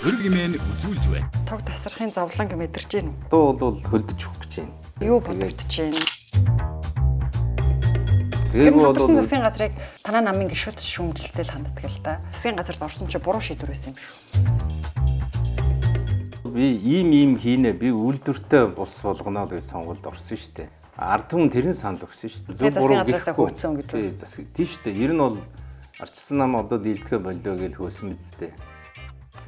Өрг имэн үзүүлж байна. Тог тасрахын зовлон мэдэрч байна уу? Одоо бол хөлдөж өгөх гэж байна. Юу бодогдож байна? Тэгээгүй Ер нь бол хамтарсан засгийн газрыг танаа намын гишүүд шүүмжлэлтэй л ханддаг л да. Засгийн газарт орсон чи буруу шийдвэр байсан юм шүү. Би ийм ийм хийнэ, би үйлдвэртэй улс болгоно л гэж сонгуульд орсон шүү дээ. Ард түмэн тэрэн санал өгсөн шүү дээ. Тэгээ засгийн газраасаа хөөцсөн гэж үү? Тий, засаг. Тийм шүү дээ. Ер нь бол арчилсан нам одоо дийлдэхэ боллоо гэж хөөсөн биз дээ.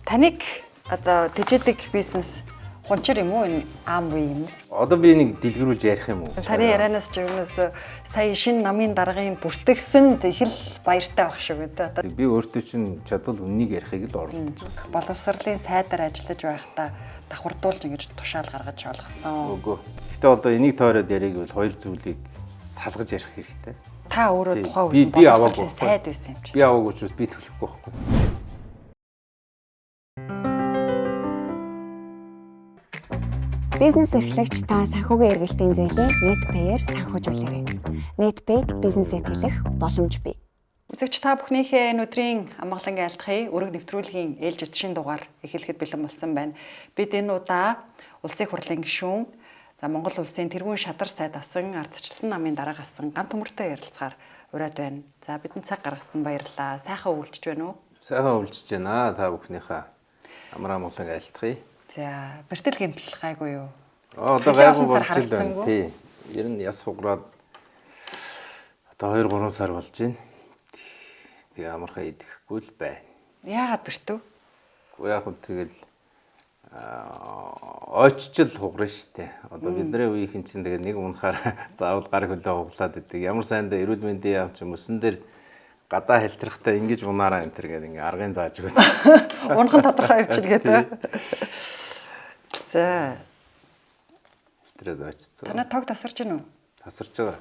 Таныг одоо тэжээдэг бизнес хунчир юм уу, энэ ам үе юм уу? Одоо би нэг дэлгэрүүлж ярих юм уу? Таны ярианаас ч ерөөс сая шинэ намын даргын бүртгэсэнд их л баяртай байх шиг үү дээ. Одоо Би өөртөө чинь чадвал үннийг ярихыг л оролдож байгаа. Боловсролын сайдаар ажиллаж байхдаа давхардуулж ингэж тушаал гаргаж олгосон. Үгүй. Гэтэ одоо энийг тойроод яриг бол хоёр зүйлийг салгаж ярих хэрэгтэй. Та өөрөө Тий. тухайн Би үед би аваагүй. боловсролын сайд байсан юм чи. Би аваагүй учраас би төлөхгүй байхгүй. Бизнес эрхлэгч та санхүүгийн эргэлтийн зээлийн NetPay-ээр санхүүжүүлээрэй. NetPay бизнесээ тэлэх боломж бий. Үзэгч та бүхнийхээ энэ өдрийн амгалангийн айлтгахыг өрөг нэвтрүүлгийн ээлжид шин дугаар эхлэхэд бэлэн болсон байна. Бид энэ удаа Улсын их хурлын гишүүн, за Монгол улсын тэргүүн шадар сайд асан ардчилсан намын дарга асан гам төмөртэй ярилцгаар ураад байна. За бидэнд цаг гаргасан баярлалаа. Сайхан өвлөж байна уу? Сайхан өвлөж байна. Та бүхнийхээ амар амгалан айлтгая. За бэртэл гэмтэл гайгүй юу? Аа одоо Нэлээд гайгүй олон сар болж л байна. харагдсангүй. Тий. Ер нь яс хугараад одоо 2 3 сар болж байна. Тэгээ амархан идэхгүй л байна. Яагаад бэртв? Уу яг хөө тэгэл ойччл хугарна штэ. Одоо бидний үеийнхэн чинь тэгээ нэг унахаар заавал гар хөлөө хуглаад идэг. Ямар сайндаа эрүүл мэндийн яам ч мөсөн дээр гадаа хэлтрахтаа ингэж унаараа энэ төр гэдэг ингээ аргын зааж өгöd. Унах нь тодорхой явчихна гэдэг. За Хэлтрээд ойчсон. танаа тог тасарч гин үү? Тасарч байгаа.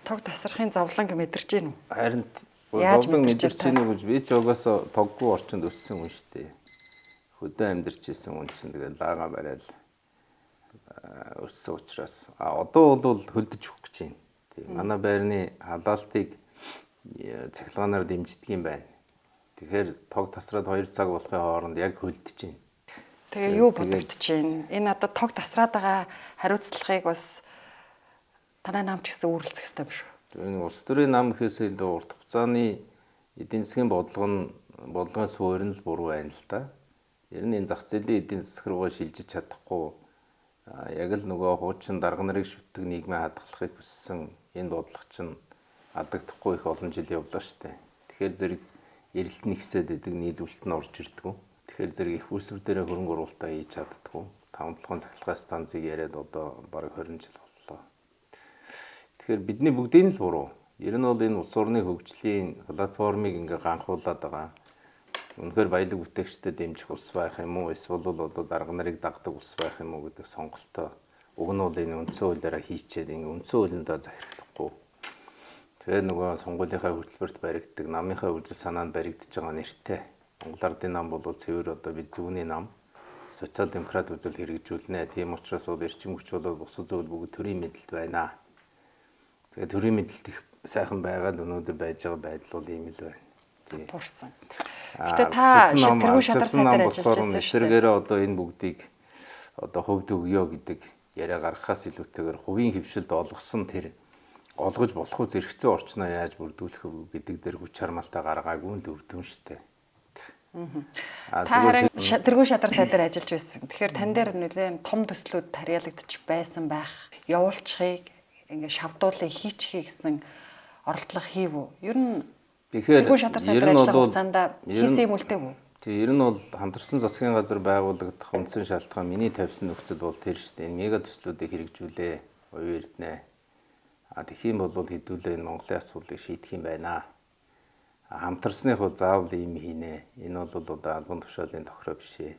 Тог тасрахын зовлон мэдэрч гин үү? Харин Яаж зовлон мэдэрч мэдэрч ийн үү гэж би ч угаасаа тоггүй орчинд өссөн хүн шүү дээ. Хөдөө амьдарч исэн хүн чинь тэгээд лаага барайл өссөн учраас а одоо бол хөлдөж өгөх гэж байна. Тийм манай байрны халаалтыг цахилгаанаар дэмждэг юм байна. Тэгэхээр тог тасраад 2 цаг болохын хооронд яг хөлдөж байна. Тэгээ юу бодогдож байна? Энэ одоо тог тасраад байгаа хариуцлагыг бас танай нам ч гэсэн үүрэлцэх ёстой юм шүү. Энэ улс төрийн нам гэхээс илүү урт хугацааны эдийн засгийн бодлого нь бодлогын суурь нь л буруу байна л да. Ер нь энэ зах зээлийн эдийн засаг руугаа шилжиж чадахгүй яг л нөгөө хуучин дарга нарыг шүтдэг нийгмээ хадгалахыг хүссэн энэ бодлого чинь алдагдахгүй их олон жил явлаа штэ. Тэгэхээр зэрэг эрэлт нэгсээд идэг, нийлүүлэлт нь орж ирдэггүй. Тэгэхээр зэрэг их үүсвэр дээрээ хөрөнгө оруулалтаа хийж чаддаггүй. 5 7 цахилгаан станцыг яриад одоо бараг 20 жил боллоо. Тэгэхээр бидний бүгдийн л буруу. Ер нь бол энэ улс орны хөгжлийн платформыг ингээ ганхуулаад байгаа. Үнэхээр баялаг бүтээгчдэд дэмжих улс байх юм уу? Эсвэл бол одоо дарга нарыг дагдаг улс байх юм уу гэдэг сонголтоо уг нь бол энэ үндсэн хуулиараа хийчээд ингээ үндсэн хуулиндаа захирагдахгүй. Тэгээд нөгөө сонгуулийнхаа хөтөлбөрт баригддаг, намынхаа үзэл санаанд баригдаж байгаа нэртэй. Монгол Ардын нам бол цэвэр одоо бид зүүнний нам. Социал демократ үзэл хэрэгжүүлнэ. Тийм учраас бол эрчим хүч болоод бусад зүйл бүгд төрийн мэдлэлд байна. Тэгээд төрийн мэдлэлт их сайхан байгаад өнөөдөр байж байгаа байдал бол ийм л байна. Тийм. Буурсан. Гэтэ та тэргүүн шадар сайдаар ажиллаж байсан шүү дээ. Эсэргээрээ одоо энэ бүгдийг одоо хувьд өгөө гэдэг яриа гаргахаас илүүтэйгээр хувийн хөвшилд олгосон тэр олгож болох уу зэрэгцээ орчноо яаж бүрдүүлэх вэ гэдэг дээр хүч чармаалтаа гаргаагүй л өвдөн штэ. Та харин тэргүүн шадар сайдаар ажиллаж байсан. Тэгэхээр тань дээр нэлээд том төслүүд харьяалагдчих байсан байх. Явуулчихыг ингээ шавдуулыг хийчихье гэсэн оролдлого хийв үү? Ер нь Тэгэхээр тэргүүн шадар ер сайдаар нь ажиллах бол хугацаанд ер нь- хийсэн юм үлдээв үү? Тий, ер нь бол хамтарсан засгийн газар байгуулагдах үндсэн шалтгаан миний тавьсан нөхцөл бол тэр шүү дээ. Энэ мега төслүүдийг хэрэгжүүлээ. Оюун эрдэнэ. А тэгэх юм бол хэдүүлээ энэ Монголын асуудлыг шийдэх юм байна. А хамтарсных бол заавал ийм хийнэ. Энэ бол одоо албан тушаалын тохироо биш ээ.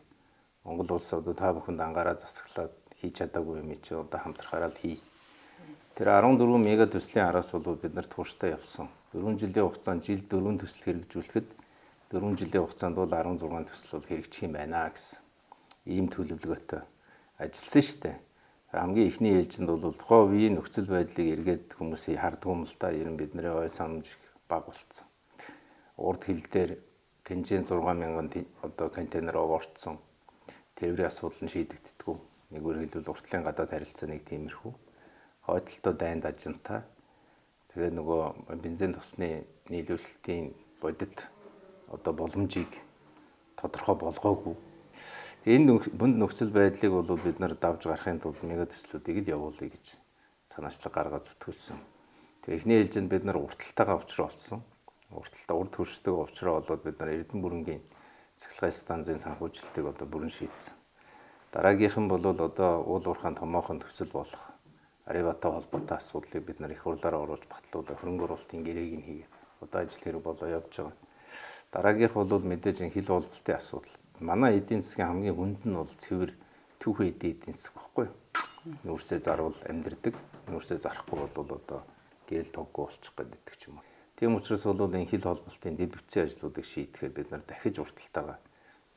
Монгол улс одоо та бүхэнд ангаараа засаглаад хийж чадаагүй юм чи одоо хамтрахаараа л хий. Тэр 14 мега төслийн араас бол бид нарт тууштай явсан. 4 жилийн хугацаанд жил 4 төсөл хэрэгжүүлэхэд 4 жилийн хугацаанд бол 16 төсөл бол хэрэгжих юм байна гэсэн ийм төлөвлөгөөтэй ажилласан шүү дээ. Хамгийн эхний ээлжинд бол тухайн үеийн нөхцөл байдлыг эргээд хүмүүсийг харддаг юм л да. Ер нь бидний ой санамж их бага болцсон. Урд хил дээр Тэнжийн 6000 одоо контейнер орцсон. Тээврийн асуудал нь шийдэгддэггүй. Нэгүр хэлбэл уртлын гадаад харилцаа нэг тиймэрхүү. Хойдолтой дайнд ажинтай. Тэгээ нөгөө бензин тосны нийлүүлэлтийн бодит одоо боломжийг тодорхой болгоогүй. Тэгээ энэ бүнд нөхцөл байдлыг бол бид нар давж гарахын тулд мега төслүүдийг л явуулъя гэж санаачлаг гаргаад зүтгүүлсэн. Тэгээ эхний ээлжинд бид нар урталтайгаа учраа олсон. Урталтаа урд хөршдөг учраа олоод бид нар Эрдэнэ бүрэнгийн цахилгаан станцын санхүүжилтийг одоо бүрэн шийдсэн. Дараагийнх нь бол одоо уул уурхайн томоохон төсөл болох Ариватай холбоотой асуудлыг бид нар их хурлаараа оруулж батлуулаад хөрөнгө оруулалтын гэрээг нь хийгээд одоо ажил хэрэг болоо явж байгаа. Дараагийнх бол мэдээж энэ хил холболтын асуудал. Манай эдийн засгийн хамгийн хүнд нь бол цэвэр түүхэн эдийн засаг багхгүй юу? Нүүрсээ зарвал амьдэрдэг, нүүрсээ зарахгүй бол одоо гээл тоггүй болчих гэдэг ч юм уу. Тийм учраас бол энэ хил холболтын дэд бүтцийн ажлуудыг шийдэхээр бид нар дахиж урталтайгаа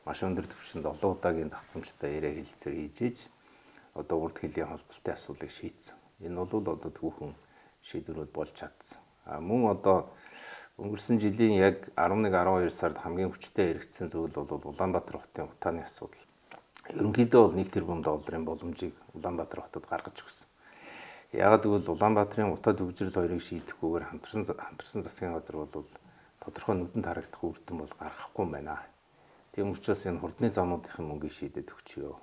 маш өндөр түвшинд олон удаагийн давтамжтай яриа хэлцээр хийж иж одоо урд хилийн холболтын асуудлыг шийдсэн. Энэ бол одоо түүхэн шийдвэрүүд болж чадсан. А мөн одоо өнгөрсөн жилийн яг 11 12 сард хамгийн хүчтэй яригдсан зүйл бол Улаанбаатар хотын утааны асуудал. Ерөнхийдөө бол 1 тэрбум долларын боломжийг Улаанбаатар хотод гаргаж өгсөн. Яагаад гэвэл Улаанбаатарын утаа төвжирэл хоёрыг шийдэхгүйгээр хамтарсан засгийн газар бол тодорхой нүдэнд харагдах үр дүн бол гаргахгүй юм байна. Тийм учраас энэ хурдны замуудын мөнгийг шийдээд өгчөө.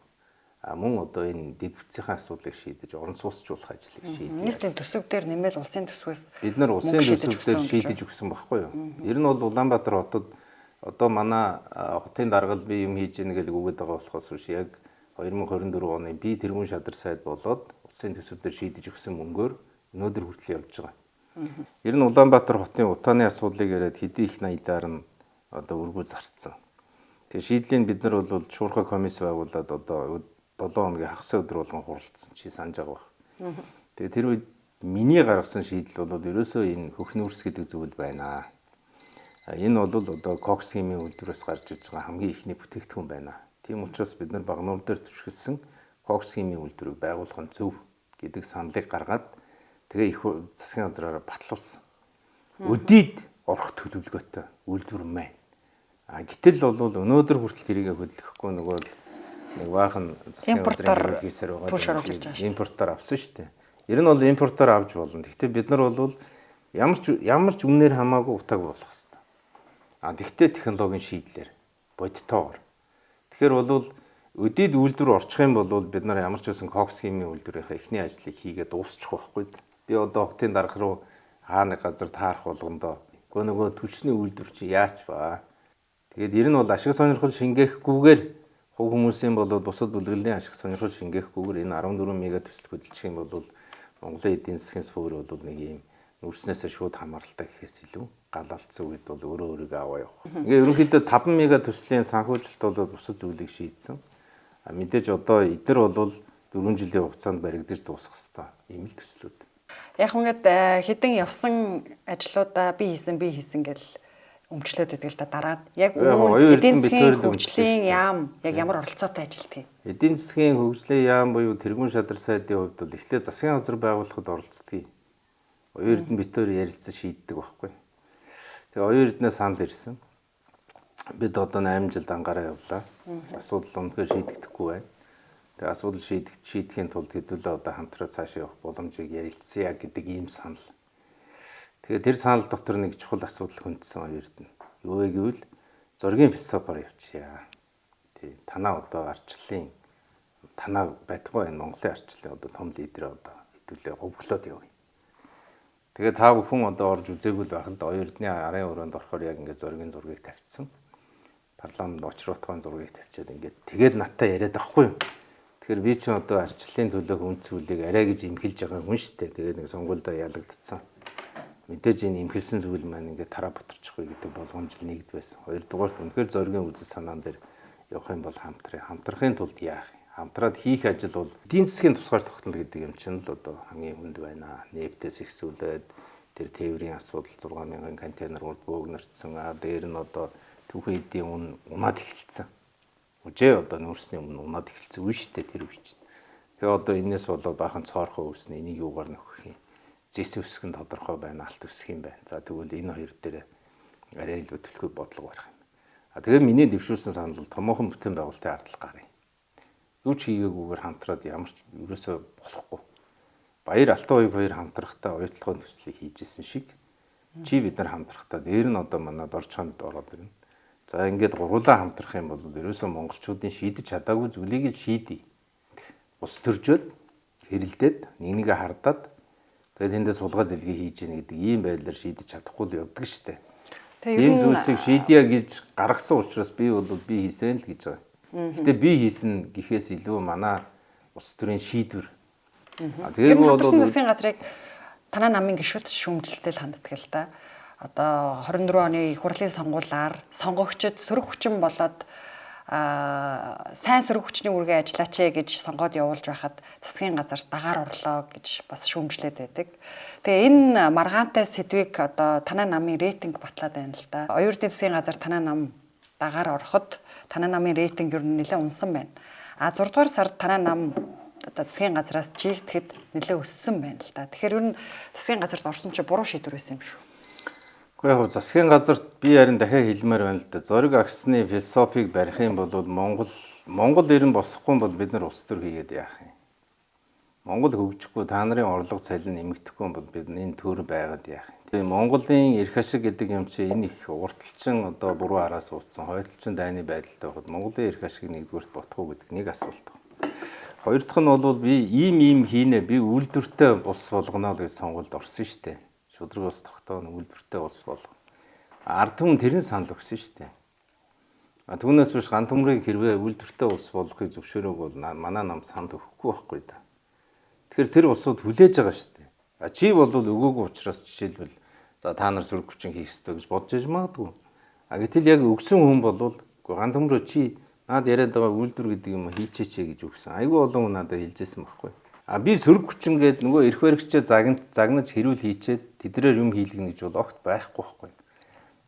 А мөн одоо энэ дэд бүтцийн асуудлыг шийдэж орон сууцчлах ажлыг шийдээ. Нийслэлийн төсөв дээр нэмэл улсын төсвөөс бид нар улсын төсөв дээр шийдэж өгсөн багхгүй юу? Ер нь бол Улаанбаатар хотод одоо манай хотын даргал би юм хийж ийнэ гэж үгээд байгаа болохоос биш яг 2024 оны би тэргүүн шадар сайд болоод улсын төсөв дээр шийдэж өгсөн мөнгөөр өнөөдөр хүртэл явж байгаа. Ер нь Улаанбаатар хотын утааны асуудлыг яриад хэдий их наядаар нь одоо өргүү зарцсан. Тэгээ шийдлийн бид нар бол шуурхай комисс байгуулад одоо 7 хоногийн хагас өдөр болгон хуралдсан. Чи санаж байгаа байх. Тэгээ тэр үед миний гаргасан шийдэл бол ерөөсөө энэ хөх нүүрс гэдэг зүйл байна. Энэ бол одоо кокс химийн үйлдвэрээс гарч иж байгаа хамгийн ихний бүтээгдэхүүн байна. Тийм учраас бид нар багнуур дээр түшгэлсэн кокс химийн үйлдвэрийг байгуулах нь зөв гэдэг саналыг гаргаад тэгээ их засгийн газраараа батлуулсан. Өдийд орох төлөвлөгөөтэй үйлдвэр маань. А гэтэл бол өнөөдөр хүртэл тэрийг хөдлөхгүй нөгөө нэг баахан засгийн газрын хийсээр байгаа. Импортоор авсан шүү дээ. Ер нь бол импортоор авч болно. Гэхдээ бид нар бол ямар ч үнээр хамаагүй утааг болох хэрэгтэй. А тэгвэл технологийн шийдлэр бодитоогоор. Тэгэхээр бол өдийд үйлдвэр орчих юм бол бид нар ямар ч байсан кокс химийн үйлдвэрийнхээ эхний ажлыг хийгээд дуусчих байхгүй. Би одоо хотын дарга руу хаа нэг газар таарах болгондоо гоо нөгөө түлшний үйлдвэр чи яач ба. Тэгээд ер нь бол ашиг сонирхол шингээхгүйгээр хувь хүмүүсийн болоод бусад бүлэглэлийн ашиг сонирхол шингээхгүйгээр энэ 14 мега төсөл хөдөлчих юм бол Монголын эдийн засгийн суурь бол нэг юм нүүрснээсээ шууд хамааралтай гэхээс илүү галаалтсан үед бол өөрөө өөрийгөө аваа явах. Ингээ ерөнхийдөө 5 мега төслийн санхүүжилт бол бусад зүйлийг шийдсэн. А мэдээж одоо эдгээр бол 4 жилийн хугацаанд баригдаж дуусах хэвээр ийм л төслүүд. Яг ингээд хэдэн явсан ажлуудаа би хийсэн гэл өмчлөөд байдаг л да дараа нь. Яг эдийн засгийн хөгжлийн яам яг ямар оролцоотой ажилтгийг. Эдийн засгийн хөгжлийн яам буюу тэргуун шадар сайдын хувьд бол эхлээд засгийн газар байгуулахад оролцдгийг. Оюун Эрдэнэ бит хоёр ярилцсан шийддэг байхгүй. Тэгээ Оюун Эрдэнэ санал ирсэн. Бид одоо 8 жил дангараа явлаа. Асуудал үнэхээр шийдэгдэхгүй байна. Тэгээ асуудал шийдэхийн тулд хэдүүлээ одоо хамтраа цаашаа явах боломжийг ярилцъя гэдэг ийм санал. Тэгээ тэр санал дотор нэг чухал асуудал хөндсөн Оюун Эрдэнэ. Юу вэ гэвэл зоригийн философоор явчихъя. Тий, танаа одоо арчлалын танаа байтугай энэ Монголын арчлалын одоо том лидер одоо хэдүүлээ говглоод явъя. Тэгээ та бүхэн одоо орж үзээгүй л байх л да. Оюун Эрдэнийн арын өрөөнд орохоор яг ингээд зоригийн зургийг тавьчихсан. Парламент очротгоон зургийг тавьчаад ингээд тэгээд надтай яриад байхгүй юу? Тэгэхээр би чинь одоо арчлалын төлөөх үнд зүйлийг арай гэж имхэлж байгаа хүн шүү дээ. Тэгээд нэг сонгуульдаа ялагдцсан. Мэдээж энэ имхэлсэн зүйл маань ингээд тараа бутарчихгүй гэдэг болгоомжл нэгд байсан. Хоёрдугаарт үнэхээр зоригийн үзэл санаан дээр явах юм бол хамтрах. Хамтрахын тулд яах юм? Хамтраад хийх ажил бол эдийн засгийн тусгаар тогтнол гэдэг юм чинь л одоо хамгийн хүнд байна. Нефтээс ихсүүлээд тэр тээврийн асуудал 6000 контейнер урд бөөгнөрцсөн. А дээр нь одоо түүхэн эдийн үн унаад эхэлсэн. Үжээ одоо нүүрсний өмнө унаад эхэлсэн үе шүү дээ тэр үе чинь. Тэгээ одоо энэс болоод баахан цоорхоо үүснэ, энийг юугаар нөхөх юм? Зэс өсөх нь тодорхой байна, алт өсөх юм байна. За тэгвэл энэ хоёр дээр арай илүү төлхөө бодлого барих юм. А тэгээ миний дэвшүүлсэн санал бол томоохон бүтээн байгуулалтын ардл гарыг. Юу ч хийгээгүйгээр хамтраад ямар ч ерөөсөө болохгүй. Баяр Алтан уяг хоёр хамтрахдаа оюутлогын төслийг хийжсэн шиг чи бид нар хамтрахдаа дээр нь одоо манай Доржхонд ороод ирнэ. За ингээд гурвуулаа хамтрах юм бол ерөөсөө монголчуудын шийдэж чадаагүй зүйлийг л шийдье. Ус төржөөд хэрэлдээд нэг нэгэ хардаад тэгээд тэндээ сулгаа зэлгээ хийж гэнэ гэдэг ийм байдлаар шийдэж чадахгүй л явдаг штэ. Тийм зүйлсийг шийдье гэж гаргасан учраас би бол би хийсэн л гэж байгаа. Гэтэ би хийсэн гэхээс илүү манай улс төрийн шийдвэр. Тэгээд бол засгийн газрыг танай намын гишүүд шүүмжлэлтэй л ханддаг л да. Одоо 24 оны их хурлын сонгуулиар сонгогчид сөрөг хүчин болоод сайн сөрөг хүчний үүргээ ажиллаач ээ гэж сонгоод явуулж байхад засгийн газар дагаар орлоо гэж бас шүүмжлээд байдаг. Тэгээ энэ маргаантай сэдвийг одоо танай намын рейтинг батлаад байна л да. Оюун засгийн газар танай нам дагаар ороход танай намын рейтинг ер нь нэлээд унсан байна. А 6 дугаар сард танай нам одоо засгийн газраас жигдэхэд нэлээд өссөн байна л да. Тэгэхээр ер нь засгийн газарт орсон чи буруу шийдвэр байсан юм шүү. Гэхдээ яг засгийн газарт би харин дахиад хэлмээр байна л да. Зориг агсны философиг барих юм бол Монгол ер нь босхгүй бол бид нар улс төр хийгээд яах юм? Монгол хөгжихгүй, та нарын орлого цалин нэмэгдэхгүй бол бид энэ төр байгаад яах юм? Тэгээ Монголын эрх ашиг гэдэг юм чи энэ их урталчин одоо буруу араас ууцсан, хоёрталчин дайны байдалтай байхад Монголын эрх ашиг нэгдүгээрт ботхгүй гэдэг нэг асуулт. Хоёр дахь нь бол би ийм хийнэ, би үйлдвэртэй улс болгоно л гэж сонгуульд орсон шүү дээ. Шудраг улс тогтооно, үйлдвэртэй улс болгоно. Ард түмэн тэрэн санал өгсөн шүү дээ. Түүнээс биш ган төмрийг хэрвээ үйлдвэртэй улс болгохыг зөвшөөрөөг бол манай нам санал өгөхгүй байхгүй да. Тэгэхээр тэр улсууд хүлээж байгаа шүү дээ. А чи бол өгөөгүй учраас жишээлбэл за та нар сөрөг хүчин хийх ёстой гэж бодож иж магадгүй. А гэтэл яг өгсөн хүн бол ган төмрөө чи наад яриад байгаа үйлдвэр гэдэг юм хийчээч гэж өгсөн. Айгүй олон хүн надад хэлжсэн байхгүй. А би сөрөг хүчин гээд нөгөө эрх баригчаа загнаж хэрүүл хийчээд тэдрээр юм хийлгэнэ гэж бол огт байхгүй байхгүй.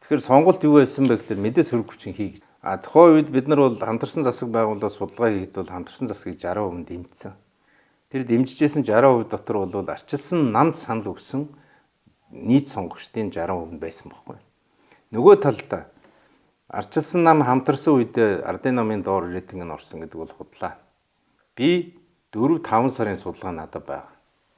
Тэгэхээр сонголт юу байсан бэ гэхээр мэдээ сөрөг хүчин хий гэж. А тухайн үед бид нар бол хамтарсан засаг байгууллага судалгаа хийхэд бол хамтарсан засгийг 60% дэмжсэн. Тэр дэмжижсэн 60% дотор бол арчилсан намд санал өгсөн нийт сонгогчдын 60% байсан байхгүй. Нөгөө талдаа арчилсан нам хамтарсан үедээ ардын намын доор рейтинг нь орсон гэдэг бол худлаа. Би 4-5 сарын судалгаа надад байгаа.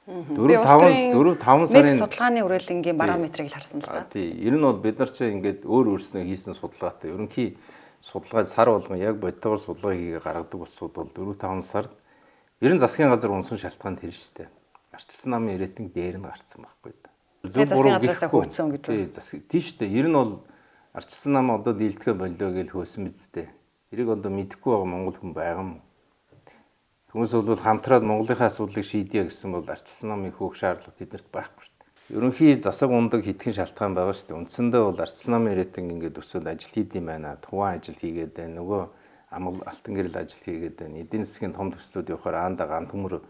4-5 сарын судалгааны үрэлэнгийн барометрыг л харсан л да. Тий. Ер нь бол бид нар чи ингээд өөр өөрснөө хийсэн судалгаатай. Ерөнхий судалгаа сар болгон яг бодитоор судалгаа хийгээ гаргадаг улсууд бол 4-5 сард ер нь засгийн газар унсан шалтгаан тэр шүү дээ. Арчилсан намын рейтинг дээр нь гарцсан байхгүй да. Зөв буруу гэхгүй хөөцсөн гэж байна. Тий, засаг тий шүү дээ. Ер нь бол арчилсан нам одоо дийлдэхэ боллоо гэж хөөсөн биз дээ. Тэрийг одоо мэдэхгүй байгаа монгол хүн байгаа юм уу? Түүнээс бол хамтраад Монголынхаа асуудлыг шийдье гэсэн бол арчилсан намын хөөх шаардлага тэднэрт байхгүй шүү дээ. Ерөнхий засаг ундаг хитгэн шалтгаан байгаа шүү дээ. Үндсэндээ бол арчилсан намын рейтинг ингээд өсөөд ажил хийд юм байна. Тухайн ажил хийгээд байна. Нөгөө алтан гэрэл ажил хийгээд байна. Эдийн засгийн том төслүүд явахаар аанда ган төмөр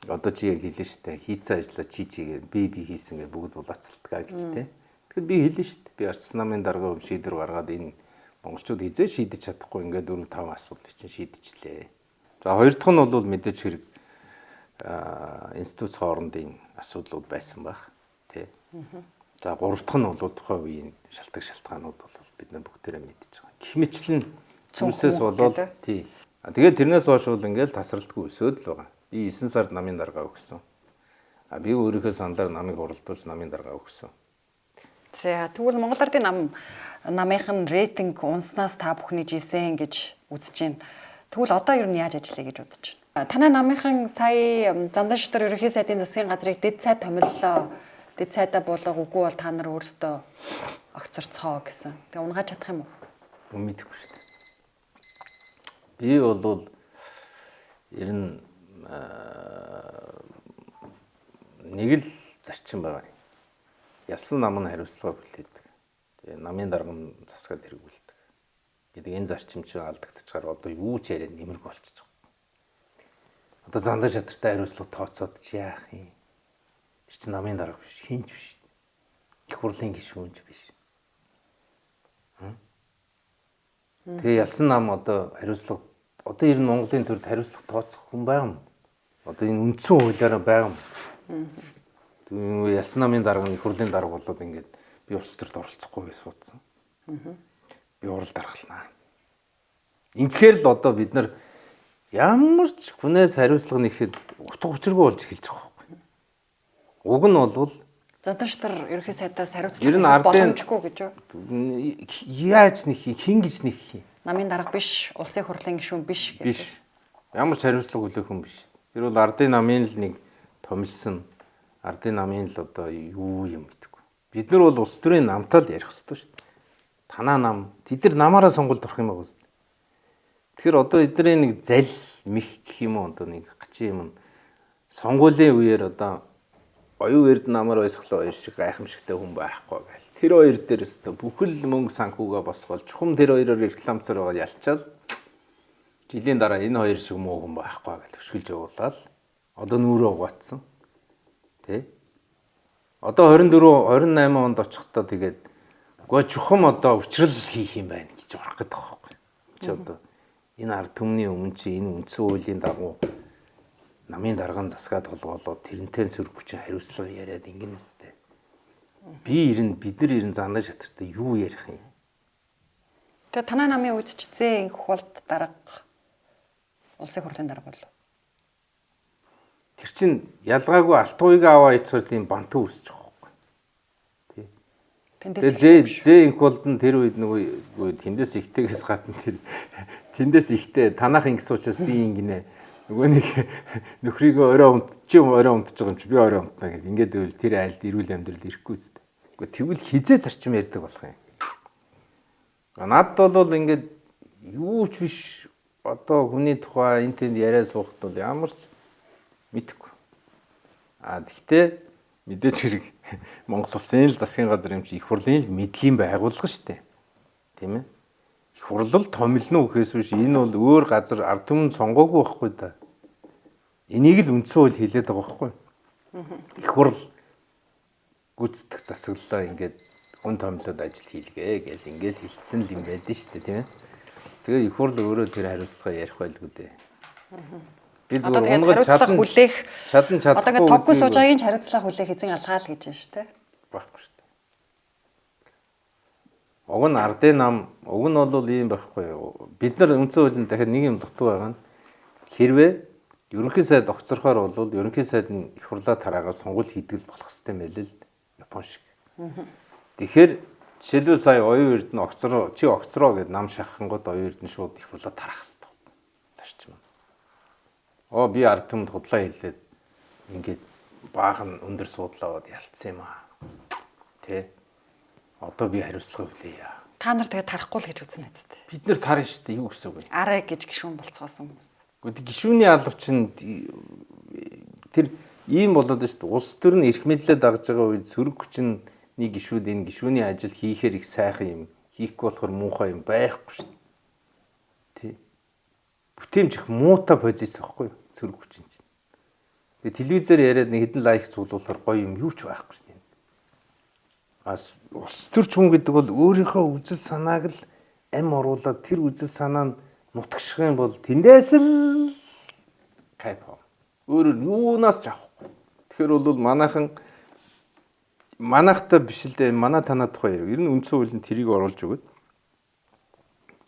одоо чи яг хэлнэ шүү дээ. Хийцэн ажлаа чи чигээд би хийсэн гэж бүгд булаацалдгаа гэж тэ. Тэгэхээр би хэлнэ шүү дээ. Би арчилсан намын дарга шийдвэр гаргаад энэ монголчууд хизээ шийдэж чадахгүй ингээд 4-5 асуудлыг чинь шийдчихлээ. За хоёр дахь нь бол мэдээж хэрэг институт хоорондын асуудлууд байсан байх тий. За гурав дахь нь бол тухайн үеийн шалтгаан шалтгаанууд бол бид нар бүгдээрээ мэдэж байгаа. Гэх мэтлэн зүйлсээс болоод тий. Тэгээд тэрнээс хойш бол ингээл тасралтгүй өсөөд л байгаа. Би 9 сард намын дарга өгсөн. А би өөрийнхөө саналаар намыг хуралдуулж намын дарга өгсөн. За тэгвэл Монгол Ардын намынх нь рейтинг унснаас та бүхний жисэн гэж үзэж байна. Тэгвэл одоо ер нь яаж ажиллая гэж бодож байна? Танай намынхан сая Зандан шатар ерөнхий сайдын засгийн газрыг дэд сайд томиллоо. Дэд сайдаа буулга үгүй бол та нар өөрсдөө огцорцгоо гэсэн. Тэгээ унгааж чадах юм уу? Мэдэхгүй шүү дээ. Би бол ер нь нэг л зарчим байгаа юм. Ялсан нам нь хариуцлага хүлээдэг. Тэгээ намын дарга нь засгаад хэрэгүүлдэг гэдэг энэ зарчим чинь алдагдчихаар одоо юу ч яриад нэмэрг болчихж байгаа. Одоо Зандан шатартай хариуцлага тооцоод чи яах юм? Тэр чинь намын дарга биш, хинч биш. Их хурлын гишүүнч биш. Тэгээ ялсан нам одоо хариуцлага одоо ер нь Монголын төрд хариуцлага тооцох хүн байгаа юм. Одоо энэ үндсэн хуулиараа байгаа юм. Тэгээ ялсан намын дарга нь их хурлын дарга болоод ингээд би улс төрд оролцохгүй гэж судсан. Би урал даргалнаа. Ингэхээр л одоо бид нар ямар ч хүнээс хариуцлага нэхэд утга учиргүй болж эхэлж байгаа байхгүй. Уг нь бол Зандаштар ерөнхий сайдаас хариуцлага боломжгүй гэж юу? Яаж нэх хин гэж нэх юм? Намын дарга биш, улсын хурлын гишүүн биш гэдэг. Биш. Ямар ч хариуцлага хүлээх хүн биш. Тэр бол ардын намын л нэг томилсон ардын намын л одоо юу юм гэдэггүй. Бид нар бол улс төрийн намтай л ярих ёстой шүү дээ. Танаа нам тэд нар намаараа сонголт орох юм байгаа үст. Тэгэхээр одоо эдний нэг зал мэх гэх юм уу одоо нэг гачин юм сонгуулийн үеэр одоо оюун эрдэнэ намар баясгалан хоёр шиг гайхамшигтай хүн байхгүй гэл. Тэр хоёр дээр өстө бүхэл мөнгө санхүүгээ босгоол чухам тэр хоёроор рекламцаар байгаа ялчаал жилийн дараа энэ хоёр шиг муу хүн байхгүй гэл өшгөлж явуулаад одоо нүрээ угаацсан. Тэ? Одоо 24 28 онд очихдоо тэгээд үгүй чухам одоо учрал хийх юм байна гэж орох гэдэг байхгүй. Чи одоо энэ ард түмний өмнө чи энэ үндсэн хуулийн дагуу намын дарган засгаа толгоолоод тэрнтэй сөрөг хүчин хариуцлага яриад ингэнэ үстэй. Би ирнэ бид нар ирнэ занаа шатартай юу ярих юм? Тэгээ танай намын үед ч зээ инх болд дарга улсын хурлын дарга болов. Тэр чин ялгаагүй алтуйг аваа ицгээр тийм бантуу үсэж байгаа байхгүй. Тий. Тэгээ зээ инх болд нь тэр үед нөгөө тэндээс ихтэйгээс гадна тэр тэндээс ихтэй танах ингэсэн учраас би ингэнэ. Нөгөө нэг нөхрийгөө орой унт чи орой унтж байгаа юм чи би орой унтна гэд ингээд байвал тэр айлд эрүүл амьдрал ирэхгүй үстэй. Гэхдээ тэгвэл хизээ зарчим ярьдаг болох юм. Надад бол ингээд юу ч биш одоо хүний тухай энэ тэнд яриа суухад бол ямар ч мэдэхгүй. А тэгтээ мэдээч хэрэг Монгол улсын л засгийн газар юм чи их хурлын л мэдлийн байгууллага шүү дээ. Тийм ээ. Их хурл л томилно гэхээс биш энэ бол өөр газар ард түмэн сонгоогүй байхгүй да. Энийг л үндсэн хууль хэлээд байгаа байхгүй. Их хурл гүйцэтгэх засаглалаа ингээд хүн томилоод ажил хийлгээ гэл ингээд хэлсэн л юм байдэн шүү дээ, тийм ээ. Тэгээ их хурл өөрөө тэр хариуцлага ярих байлгүй дээ. Би зүгээр унгаж чадна хүлээх чадна чадахгүй. Одоо ингээд тоггүй сууж байгаагийн хариуцлага хүлээх эзэн алгаал гэж байна шүү дээ. Байхгүй шүү. Уг нь ардын нам, уг нь бол ийм байхгүй юу. Бид нар үндсэн хуулийн дахиад нэг юм дутуу байгаа нь хэрвээ ерөнхий сайд огцорхоор бол ерөнхий сайд нь их хурлаа тараагаа сонгуул хийдэг л болох хэрэгтэй байл л Япон шиг. Тэгэхээр жишээлбэл сая оюун эрдэнэ огцроо чи огцроо гэд нам шахангууд оюун эрдэнэ шууд их хурлаа тараах хэрэгтэй. Зарчим. Оо би ард түмэнд худлаа хэлээд ингээд баахан өндөр суудлаа аваад ялцсан юм аа. Тэ? Одоо би хариуцлага хүлээе. Та нар тэгээд тарахгүй л гэж үзнэ үсттэй. Бид нар тарна шүү дээ. Юу гэсэн үг вэ? Арай гэж гишүүн болцгоосон хүмүүс. Гэхдээ гишүүний алав чинь тэр ийм болоод шүү дээ. Улс төр нь эрх мэдлээ дагж байгаа үед сөрөг хүчний гишүүд энэ гишүүний ажил хийхээр их сайхан юм. Хийхгүй болохоор муухай юм байхгүй шүү дээ. Тэ. Бүтээмж их муутай позиц байхгүй юу? Сөрөг хүчин чинь. Тэгээ телевизээр яриад нэг хэдэн лайк цуглуулахаар гоё юм юу ч байхгүй шүү дээ. Улс төрч хүн гэдэг бол өөрийнхөө үзэл санааг л ам оруулаад тэр үзэл санаа нь нутагших юм бол тэндээс л кайф. Өөрөөр юунаас ч авахгүй. Тэгэхээр бол манайхан манайхтай биш л дээ манай танаа тухай ярив. Ер нь үндсэн хуулийн тэрийг оруулж өгöd.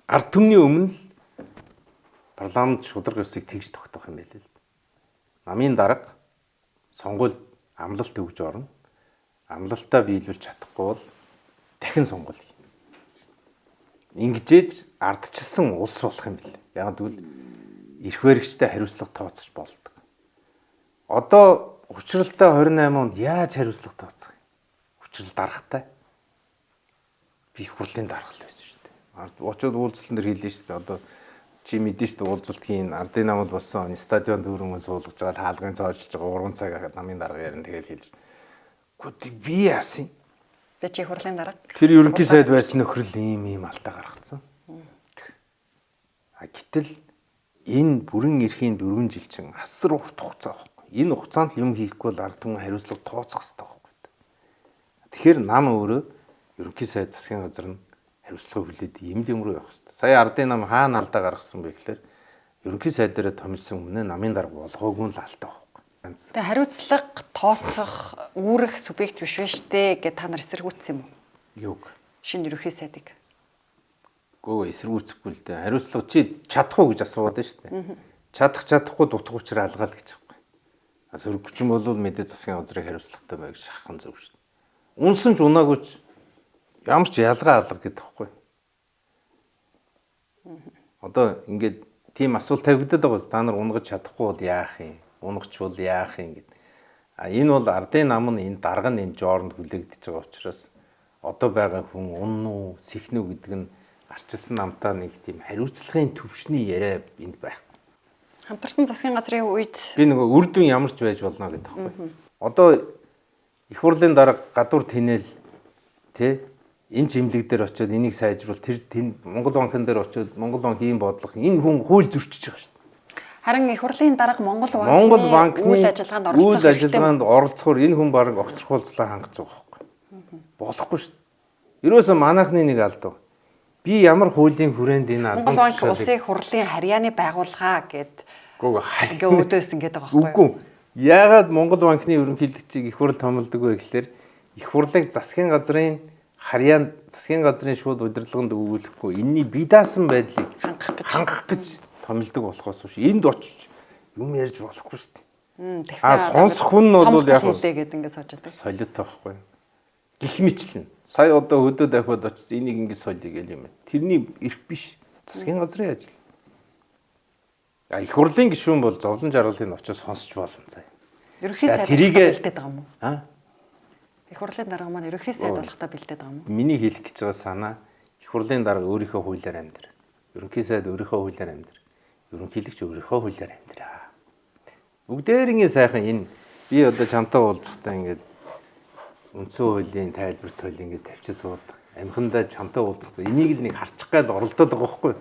Ард түмний өмнө л парламент шударга ёсыг тэгж тогтоох юм байл л. Намын дарга сонгуул амлалт өгж орно. Амлалтаа биелүүлж чадахгүй бол дахин сонгуул хийнэ. Ингэжээж ардчилсан улс болох юм бэл. Яг гэвэл эрх баригчтай хариуцлага тооцож болдог. Одоо учралтай 28 онд яаж хариуцлага тооцох юм? Учрал даргатай. Би их хурлын дарга л байсан шүү дээ. Очоод уулзалтан дээр хэллээ шүү дээ. Одоо чи мэдэн шүү дээ уулзалт хийн ардын намд болсон стадион дүүрэн суулгаж байгаа хаалгын цоожлж байгаа 3 цаг намын дарга ярина тэгэл хэлж. Гэхдээ би яасан? Би чи хурлын дарга. Тэр ерөнхий сайд байсан нөхрөл ийм ийм алдаа гаргацсан. А гэтэл энэ бүрэн эрхийн 4 жил чинь асар урт хугацаа байхгүй. Энэ хугацаанд юм хийхгүй бол ард түмэн хариуцлага тооцох хэрэгтэй байхгүй. Тэгэхээр нам өөрөө ерөнхий сайд засгийн газар нь хариуцлага хүлээд ийм л юм руу явах хэрэгтэй. Сая ардын нам хаана алдаа гаргасан бэ гэхээр ерөнхий сайд дээрээ томилсон өмнө намын дарга болгоогүй л алдаа байхгүй. Тэгээ хариуцлага тооцох үүрэх субъект биш вэ штэ гэд та нар эсэргүүцсэн юм уу? Юуг? Шинэ ерөнхий сайдыг. Гөө эсэргүүцэхгүй л дээ. Хариуцлага чи чадах уу гэж асууад байна шүү дээ. Чадах чадахгүй дутх учраа алгаал гэж байгаа юм. Сөргөчин бол мэдээ засгийн газрыг хариуцлагатай бай гэж шахах нь зөв шүү дээ. Унсан ч унаагүй ч ямар ч ялгаа алга гэдэг байхгүй. Одоо ингээд тийм асуулт тавигдаад байгаа. Та нар унгаж чадахгүй бол яах юм? Унгach бол яах юм гэд. А энэ бол ардын нам нь энэ дарга нь энэ жооронд хүлээгдэж байгаа учраас одоо байгаа хүн унна уу, сэхнэ үү гэдэг нь арчилсан намтаа нэг тийм хариуцлагын төвшний яриа энд байхгүй. Хамтарсан засгийн газрын үед би нөгөө үр дүн ямар ч байж болно гэдэг байхгүй. Одоо их хурлын дарга гадуур тэнэл тэ энэ чимлэг дээр очиод энийг сайжруул тэр Монгол банкн дээр очиод Монгол банк ийм бодлого энэ хүн хууль зөрчиж байгаа шүү дээ. Харин их хурлын дарга Монгол банкны үйл ажиллагаанд оролцохоор энэ хүн баг огцрхуулцлаа хангаж байгаа байхгүй. Болохгүй шүү дээ. Ерөөсөө манайхны нэг алдав. Би ямар хуулийн хүрээнд энэ албан Монгол банк улсын хурлын харьяаны байгууллага гэд ингээ өөдөөс ингээд байгаа байхгүй. Үгүй. Яагаад Монгол банкны ерөнхийлөгчийг их хурл томилдог вэ гэхлээр их хурлыг засгийн газрын харьяанд засгийн газрын шууд удирдлаганд өгүүлэхгүй энэний бие даасан байдлыг хангах гэж томилдог болохоос биш энд очиж юм ярьж болохгүй шүү дээ. А сонсох хүн нь бол яг хэлээ гэд ингээд сууж байдаг. Солиотой байхгүй. Гэх мэтлэн. Сая одоо хөдөө дахиад очиж энийг ингээд сольё гэл юм. Тэрний эрх биш. Засгийн газрын ажил. А их хурлын гишүүн бол зовлон жаргалыг очиж сонсч болно заа. Ерөнхий сайд бэлдээд байгаа юм уу? А? Их хурлын дарга маань ерөнхий сайд болохтой бэлдээд байгаа юм уу? Миний хэлэх гэж байгаа санаа их хурлын дарга өөрийнхөө хуулиар амьдр. Ерөнхий сайд өөрийнхөө хуулиар амьдр. Ерөнхийлөгч өөрийнхөө хуулиар амьдраа. Бүгдээрийн сайхан энэ би одоо чамтай уулзахдаа ингээд үндсэн хуулийн тайлбарт хууль ингээд тавьчих сууд. Амхандаа чамтай уулзахдаа энийг л нэг харчих гал оролдоод байгаа байхгүй.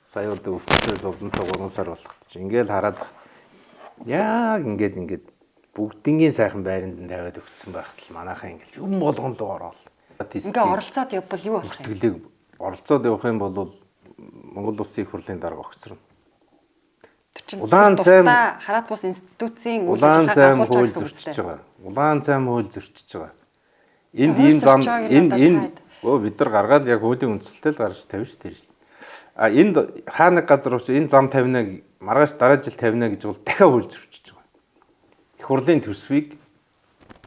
Сая одоо өвчтөй зовлонтой 3 сар болох чинь ингээл хараад яг ингээд бүгднгийн сайхан байранд нь тавиад өгсөн байхад л манайхаа ингээл юм болгон руу ороод. Ингээ оролцоод явбал юу болох юм? Бүртгэлийг оролцоод явах юм бол Монгол Улсын их хурлын дарга огцорно. Улаан цайм хараат бус институцийн үйл ажиллагааг хууль зөрчиж байгаа. Улаан цайм хууль зөрчиж байгаа. Энд ийм зам энэ бид нар гаргаад яг хуулийн үндсэлтэй л гаргаж тавина шүү дээ. А энд хаа нэг газар учраас энэ зам тавина маргааш дараа жил тавина гэж бол дахиад хууль зөрчиж байгаа. Их хурлын төсвийг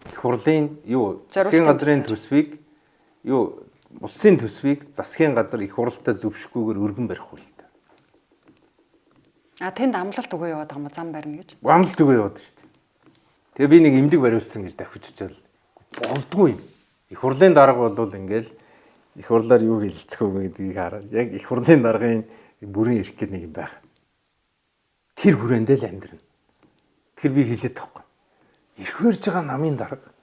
их хурлын юу засгийн газрын төсвийг юу улсын төсвийг засгийн газар их хурлтай зөвшөхгүйгээр өргөн барих хуультай. А тэнд амлалт өгөө яваад байгаа юм уу зам барина гэж? Амлалт өгөө яваад шүү дээ. Тэгээ би нэг эмнэлэг бариулсан гэж давхиж очиад болдгүй юм. Их хурлын дарга бол ингээл их хурлаар юу хэлэлцэх вэ гэдгийг хараад яг их хурлын даргын бүрэн эрх гэдэг нэг юм байх. Тэр хүрээндээ л амьдрна. Тэгэхээр би хэлээд тахгүй. Эрх барьж байгаа намын дарга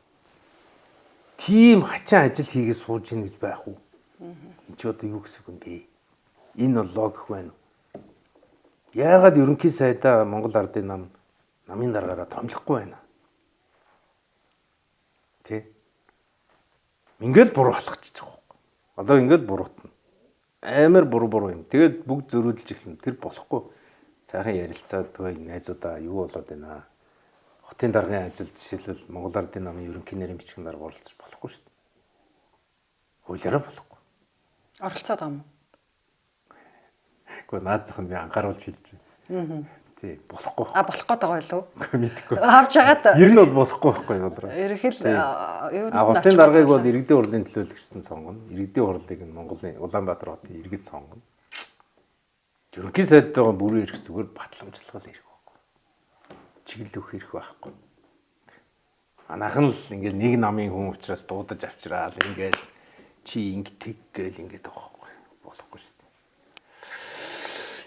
тийм хачин ажил хийгээ сууж ийн гэж байх уу? Энд чи одоо юу гэсэн үг юм бэ? Энэ бол логик байна уу? Яагаад ерөнхий сайдаа Монгол Ардын нам намын даргаараа томилохгүй байна? Тэ? Ингээл буруу алхачих байгаа. Одоо ингээл буруутна. Амар буруу юм. Тэгээд бүгд зөрүүдэлж эхэлнэ. Тэр болохгүй. Сайхан ярилцаад түг найзуудаа юу болоод байна? Хотын даргын ажил жишээлбэл Монгол Ардын намын ерөнхий нэрийн бичгийн дарга оролцож болохгүй шүү дээ. Хуулиараа болохгүй. Оролцоод байгаа юм уу? Гэхдээ наад зах нь би анхааруулж хэлж байна. Тий, болохгүй. А болох гээд байгаа юу? Мэдэхгүй. Авч хагаад ер нь бол болохгүй байхгүй болроо. Ерөнхий юу нь хотын даргаыг бол иргэдийн хурлын төлөөлөгчд нь сонгоно. Иргэдийн хурлыг нь Монголын Улаанбаатар хотын иргэд сонгоно. Ерөнхий сайдтайгаа бүрэн эрх зүгээр батламжлал эрх байхгүй. Чиглэл өгөх эрх байхгүй. Манайхан л ингээл нэг намын хүн учраас дуудаж авчраал ингээл чи ингэ тэг гээл ингээд байгаа байхгүй. Болохгүй шүү дээ.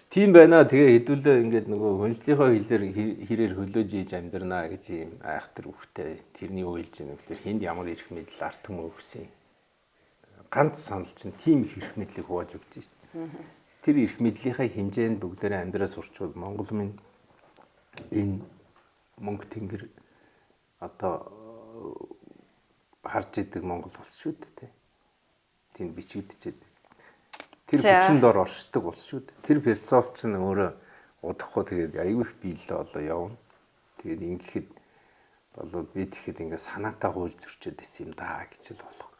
Тийм байна. Тэгээ хэдүүлээ ингээд нөгөө хөнжлийнхөө хилээр хэрээр хөлөөж ийж амьдрнаа гэж ийм айхтар үхтэй тэрний юу хэлж ийм гэхээр хүнд ямар эрх мэдэл арт түмэн өгсөн. Ганц санал чинь тийм их эрх мэдлийг хувааж өгч шээ. Тэр эрх мэдлийнхээ хэмжээнд бүгдээрээ амьдраа сурчвал Монгол минь энэ мөнгө тэнгэр одоо харж идэг Монгол улс шүү дээ. Тэнд бичигдчихэд. Тэр хүчин дор оршдог улс шүү дээ. Тэр философи чинь өөрөө удахгүй тэгээд аюу их биелээ болоо явна. Тэгээд ингэхэд болоо би тэгэхэд ингээ санаатай хууль зөрчөөд исэн юм даа гэж л болох.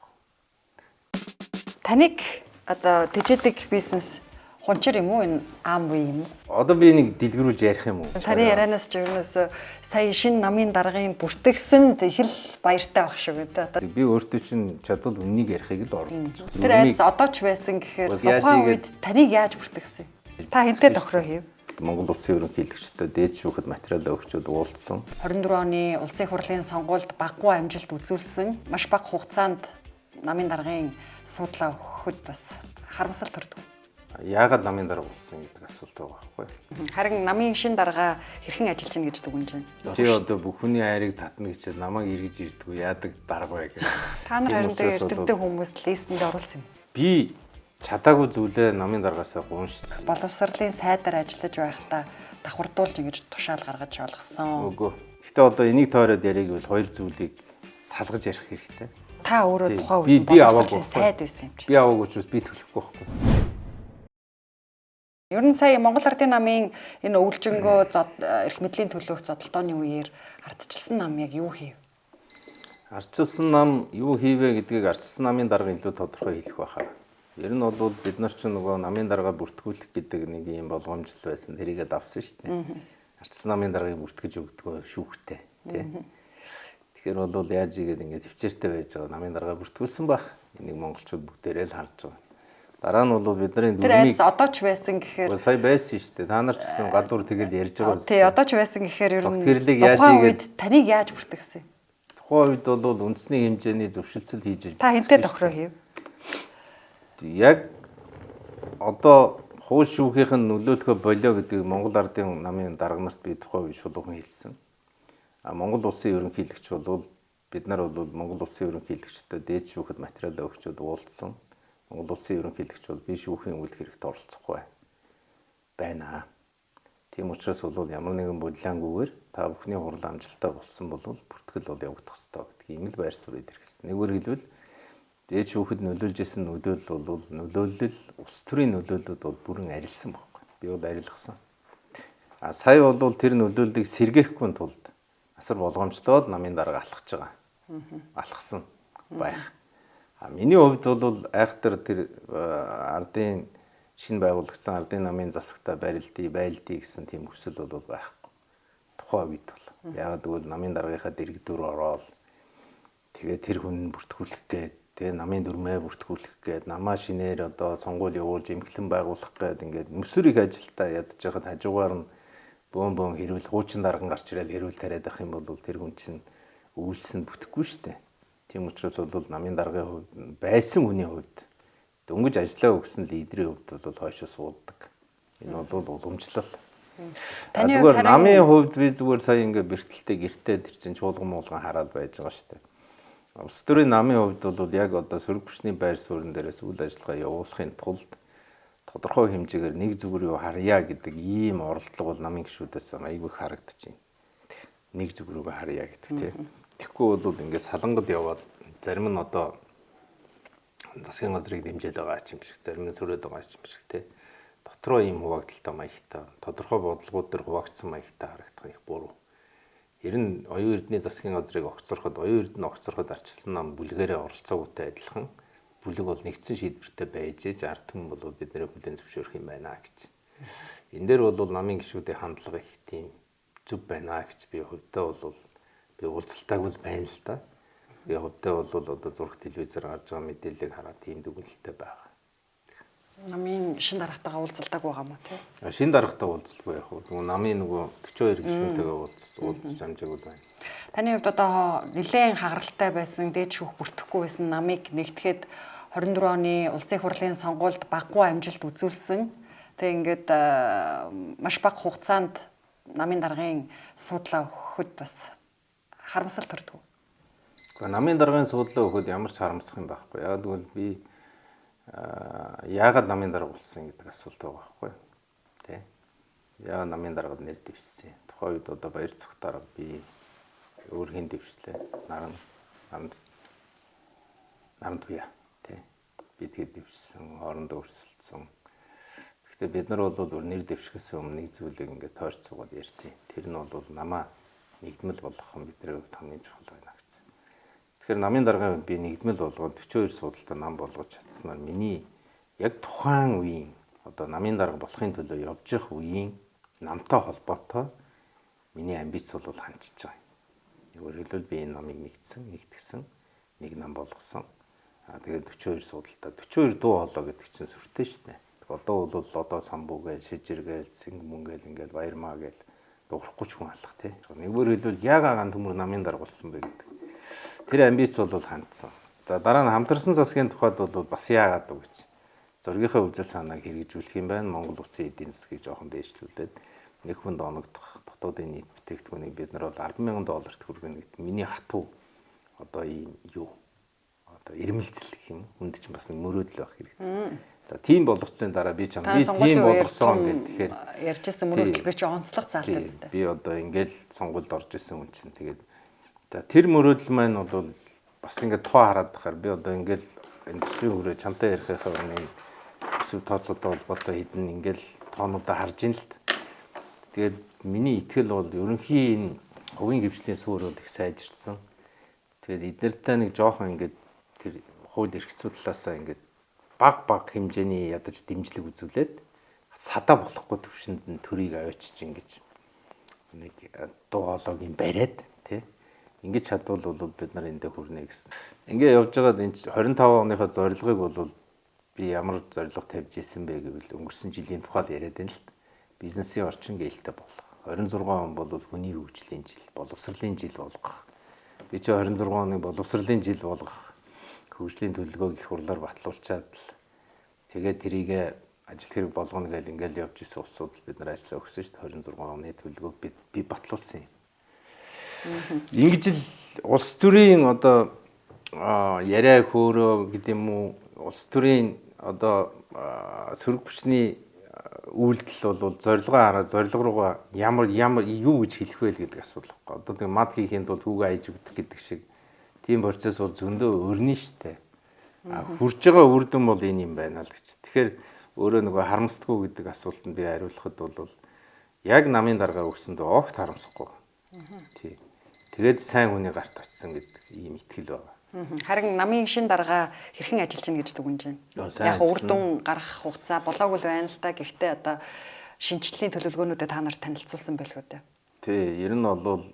Таныг Одоо тэжээдэг бизнес хунчир юм уу, энэ Amway юм уу? Одоо би нэг дэлгэрүүлж ярих юм уу? Таны ярианаас ч ерөнөөс сая шинэ намын даргын бүртгэсэнд их л баяртай байх шиг үү одоо. Би өөртөө чинь чадвал үннийг ярихыг л оролдож байгаа. Тэр айдас одоо ч байсан гэхээр тухайн үед таныг яаж бүртгэсэн? Та хэнтэй тохироо хийв? Монгол Улсын ерөнхийлөгчдөд дээд шүүхэд материалаа өгчөөд уулзсан. 24 оны Улсын хурлын сонгуульд багагүй амжилт үзүүлсэн. Маш бага хугацаанд намын даргын суудлаа өгөхөд бас харамсал төрдөг. Яагаад намын дарга болсон гэдэг асуулт байгаа байхгүй. Харин намын шин дарга хэрхэн ажиллаж байна гэж дүгнэж байна? Чи одоо бүх хүний хайрыг татна гэж намайг эргэж ирдэггүй яадаг дарга бай гэх. Та нар харин дээр эрдэмтэн хүмүүс листэнд оруулсан юм. Би чадаагүй зүйлээ намын даргаасаа гуйна шүү дээ. Боловсролын сайдаар ажиллаж байхдаа давхардуулж ингэж тушаал гаргаж олгосон. Үгүй. Гэхдээ одоо энийг тойроод яриг бол хоёр зүйлийг салгаж ярих хэрэгтэй. Та өөрөө тухайн үед боловсролын сайд байсан юм чи. Би аваагүй учраас би төлөхгүй байхгүй. Ер нь сая Монгол Ардын намын энэ өвлжөнгөө эрх мэдлийн төлөөх зодолдооны үеэр ардчилсан нам яг юу хийв? Ардчилсан нам юу хийвэ гэдгийг ардчилсан намын дарга илүү тодорхой хэлэх байхаа. Ер нь бол бид нар чинь нөгөө намын дарга бүртгүүлэх гэдэг нэг юм болгоомжлол байсан. Тэрийгээ давсан шүү дээ. Ардчилсан намын даргаыг бүртгэж өгдгөө шүүхтэй тий. Тэгэхээр бол яаж игээд ингээд төвчээртэй байж байгаа намын дарга бүртгүүлсэн байх. Энийг монголчууд бүгдээрээ л харж байгаа. Дараа нь бол бидний дүрмийг одоо ч байсан гэхээр сая байсан шүү дээ. Та нар ч гэсэн гадуур тэгэл ярьж байгаа. Тий, одоо ч байсан гэхээр ер нь зэрлэг яаж ийгээд таныг яаж бүртгэсэн? Тухайн үед бол үндэсний хэмжээний зөвшөлтсөл хийж. Та хэнтэй тохироо хийв? Яг одоо хууль шүүхийнх нь нөлөөлөхөө болио гэдгийг Монгол Ардын намын дарга нарт би тухайн үед шулуухан хэлсэн. А Монгол Улсын ерөнхийлөгч бол бид нар бол Монгол Улсын ерөнхийлөгчдөд дээд шүүхэд материалаа өгчөөд уулзсан. Монгол Улсын ерөнхийлөгч бол би шүүхийн үйл хэрэгт оролцохгүй байна. Тийм учраас бол ямар нэгэн бодлонгүйгээр та бүхний хурал амжилттай болсон бол бүртгэл бол явагдах ёстой гэдгийг ийм л байр суурийг хэрэгсэн. Нэгүр хэлбэл дээд шүүхэд нөлөөлж исэн нөлөөлөл бол нөлөөлөл улс төрийн нөлөөллүүд бол бүрэн арилсан байхгүй. Би бол арилгасан. А сая бол тэр нөлөөллийг сэргээхгүй тулд асар болгоомжтой намын дарга алхаж байгаа. Алхсан байх. А миний хувьд бол айхтар тэр ардын шинэ байгуулагдсан ардын намын засагтаа барилдъя, байлдъя гэсэн тийм хүсэл бол байхгүй. Тухайн үед бол. Яагаад гэвэл намын даргийнхаа дэргэдүр ороод тэгээ тэр хүн нь бүртгүүлэх гээд, тэгээ намын дүрмээ бүртгүүлэх гээд, намаа шинээр одоо сонгуул явуулж эмхлэн байгуулах гээд ингээд мөсөр их ажилдаа ядж байхад хажуугаар нь бөөн бөөн хэрүүл хуучин дарган гарч ирэл хэрүүл тариад ах юм бол тэр хүн чинь үйлс нь бүтэхгүй шүү дээ. Тийм учраас бол намын даргын хувьд байсан хүний хувьд дөнгөж ажиллаа өгсөн лидерийн хувьд бол хойшоо суудаг. Энэ бол уламжлал. Таны зүгээр намын хувьд би зүгээр сая ингээ бэртэлтэй гэртээ тэр чинь чуулган муулган хараад байж байгаа шүү дээ. Улс төрийн намын хувьд бол яг одоо сөрөг хүчний байр суурин дээрээс үйл ажиллагаа явуулахын тулд тодорхой хэмжээгээр нэг зүг рүү харъя гэдэг ийм оролдлого бол намын гишүүдээс айгүй харагдаж байна. Нэг зүг рүүгээ харъя гэдэг тийм. Тэгэхгүй бол ингээд салангад яваад зарим нь одоо засгийн газрыг дэмжиж байгаа ч юм шиг, зарим нь сөрөөд байгаа ч юм шиг тий. Дотроо ийм хуваагдaltaй маягтай, тодорхой бодлогууд төр хуваагдсан маягтай харагдах их буруу. Ер нь оюун эрдний засгийн газрыг огцорход, оюун эрдэнэ огцорход арчилсан нам бүлгээрээ оролцоогүйтэй адилхан бүлэг бол нэгдсэн шийдвэртэй байж ээж ард түмэн бол бидний хүлээн зөвшөөрөх юм байна гэж. Энэ дээр бол намын гишүүдийн хандлага их тийм зөв байна гэж би хувьдаа бол би уулзалтаагүй л байна л да. Би хувьдаа бол одоо зураг телевизээр гарч байгаа мэдээллийг хараад тийм дүгнэлттэй байгаа. Намын шин даргатайгаа уулзалтаагүй байгаа юм уу тий? Шин даргатай уулзалгүй яг хөө. Намын нөгөө 42 гишүүнтэйгээ уулзч амжаагүй байна. Таны хувьд одоо нэлээд хагаралтай байсан, дээд шүүх бүртгэхгүй байсан намыг нэгтгэхэд 24 оны Улсын хурлын сонгуульд багагүй амжилт үзүүлсэн. Тэгээ ингээд маш бага хугацаанд намын даргын суудлаа өгөхөд бас харамсал төрдөг. Гэхдээ намын даргын суудлаа өгөхөд ямар ч харамсах юм байхгүй. Яг гэвэл би яагаад намын дарга болсон гэдэг асуулт байгаа байхгүй. Тэ? Яагаад намын даргад нэр дэвшсэн? Тухайн үед одоо баяр цогтоор би өөр хин дэвшлээ. Наран туяа. Тэ? Би тэгээд дэвшсэн, хоорондоо өрсөлдсөн. Гэхдээ бид нар бол нэр дэвшихээс өмнө нэг зүйлийг ингээд тойрч суугаад ярьсан. Тэр нь бол намаа нэгдмэл болгох нь бидний хувьд хамгийн чухал байна гэж. Тэгэхээр намын даргын хувьд би нэгдмэл болгоод 42 суудалтай нам болгож чадсанаар миний Яг тухайн үеийн одоо намын дарга болохын төлөө явж явах үеийн намтай холбоотой миний амбиц бол хандчихж байгаа юм. Өөрөөр хэлбэл би энэ намыг нэгтгсэн, нэг нам болгосон. Тэгээд 42 суудалтай 42 дуу хоолой гэдэг чинь сүртэй шүү дээ. Одоо бол одоо самбуу гээл, шижир гээл, цэнг мөн гээл ингээл баярмаа гээл дуурахгүй ч хүн алах тий. Нэгбэр хэлбэл яагаад ган төмөр намын дарга болсон бэ гэдэг. Тэр амбиц бол хандсан. За дараа нь хамтарсан засгийн тухайд бол бас яагаад вэ гэж. Зургийнхаа үзэл санааг хэрэгжүүлэх юм байна. Монгол улсын эдийн засгийг жоохон дээшлүүлээд нэг хүнд оногдох дотоодын нийт бүтээгдэхүүнийг бид нар бол 10,000 долларт хүргэнэ гэдэг миний хатуу одоо ийм юу одоо ирмэлцэл гэх юм хүнд чинь бас нэг мөрөөдөл байх хэрэгтэй. За тийм болгоцсны дараа би чам би тийм болгосон гэх тэгэхээр ярьжсэн мөрөөдөл би чи онцлог заалтай зү. Би одоо ингээл сонгуульд орж исэн хүн чинь тэгээд за тэр мөрөөдөл маань бол бас ингээд тоо хараад тахаар би одоо ингээл энэ төсвийн хүрээ чамтай ярихынхаа өмнө төсөв тооцоотой холбоотой хэдэн ингээл тоонуудаа харж ин л. Тэгээд миний итгэл бол ерөнхий энэ хувийн хөгжлийн суурь бол их сайжирсан. Тэгээд эднэртэй нэг жоохон ингээд тэр хууль эрх зүйн талаасаа ингээд баг хэмжээний ядаж дэмжлэг үзүүлээд садаа болохгүй төвшөнд нь төрийг аваачиж ингэж нэг дуу хоолойг бариад тий ингэж чадвал бол бид нар эндээ хүрнэ гэсэн. Ингээ явж байгаад энэ 25 оныхоо зорилгыг бол би ямар зорилго тавьж исэн бэ гэвэл өнгөрсөн жилийн тухай яриад байна л. Бизнесийн орчин гэлтэй болох. 26 он бол хүний хөгжлийн жил, боловсролын жил болгох. Би чи 26 оныг боловсролын жил болгох хөгжлийн төлөвлөгөөг их хурлаар батлуулчаад л тэгээд тэрийг ажил хэрэг болгоно гэж ингээл явж исэн улсууд бид нар ажиллаа өгсөн шүү дээ. 26 оны төлөвлөгөөг би батлуулсан юм. Ингэж л улс төрийн одоо яриа хөөрөө гэдэг юм уу улс төрийн одоо сөрөг хүчний үйлдэл бол зорилгоо хараад зорилго руугаа ямар ямар юу гэж хэлэх вэ гэдэг асуудал байхгүй. Одоо нэг мад хийхийн тулд хүүгээ аяж өгдөг гэдэг шиг тийм процесс бол зөндөө өрнө штэ. А хурж байгаа үр дүн бол энэ юм байна л гэж. Тэгэхээр өөрөө нөгөө харамсдаггүй гэдэг асуултанд би хариулахад бол яг намын даргаа өгсөндөө огт харамсахгүй. Тий. Тэгээд сайн хүний гарт очсон гэдэг ийм итгэл байгаа. Харин намын шин даргаа хэрхэн ажиллаж байна гэж дүгнэж байна. Яг үр дүн гарах хугацаа болоогүй л байна л да. Гэхдээ одоо шинжлэлийн төлөвлөгөөнүүдэд та нар танилцуулсан байлгүй дээ. Тий, ер нь бол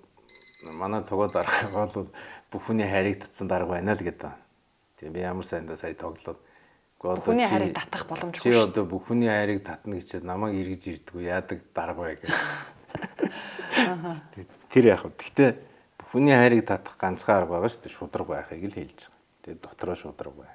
манай цогоо дарга бол бүх хүний хайрыг татсан дарга байна л гэдэг. Тий, би ямар сайндаа сая тоглоод бүх хүний хайрыг татах боломжгүй шүү. Чи одоо бүх хүний хайрыг татна гэж намайг эргэж ирдэггүй яадаг дарга бай гэх. Тэр яг. Гэхдээ хүний хайрыг татах ганцхан арга байгаа шүү дээ. Шударга байхыг л хэлж байгаа. Тэгээд дотроо шударга бай.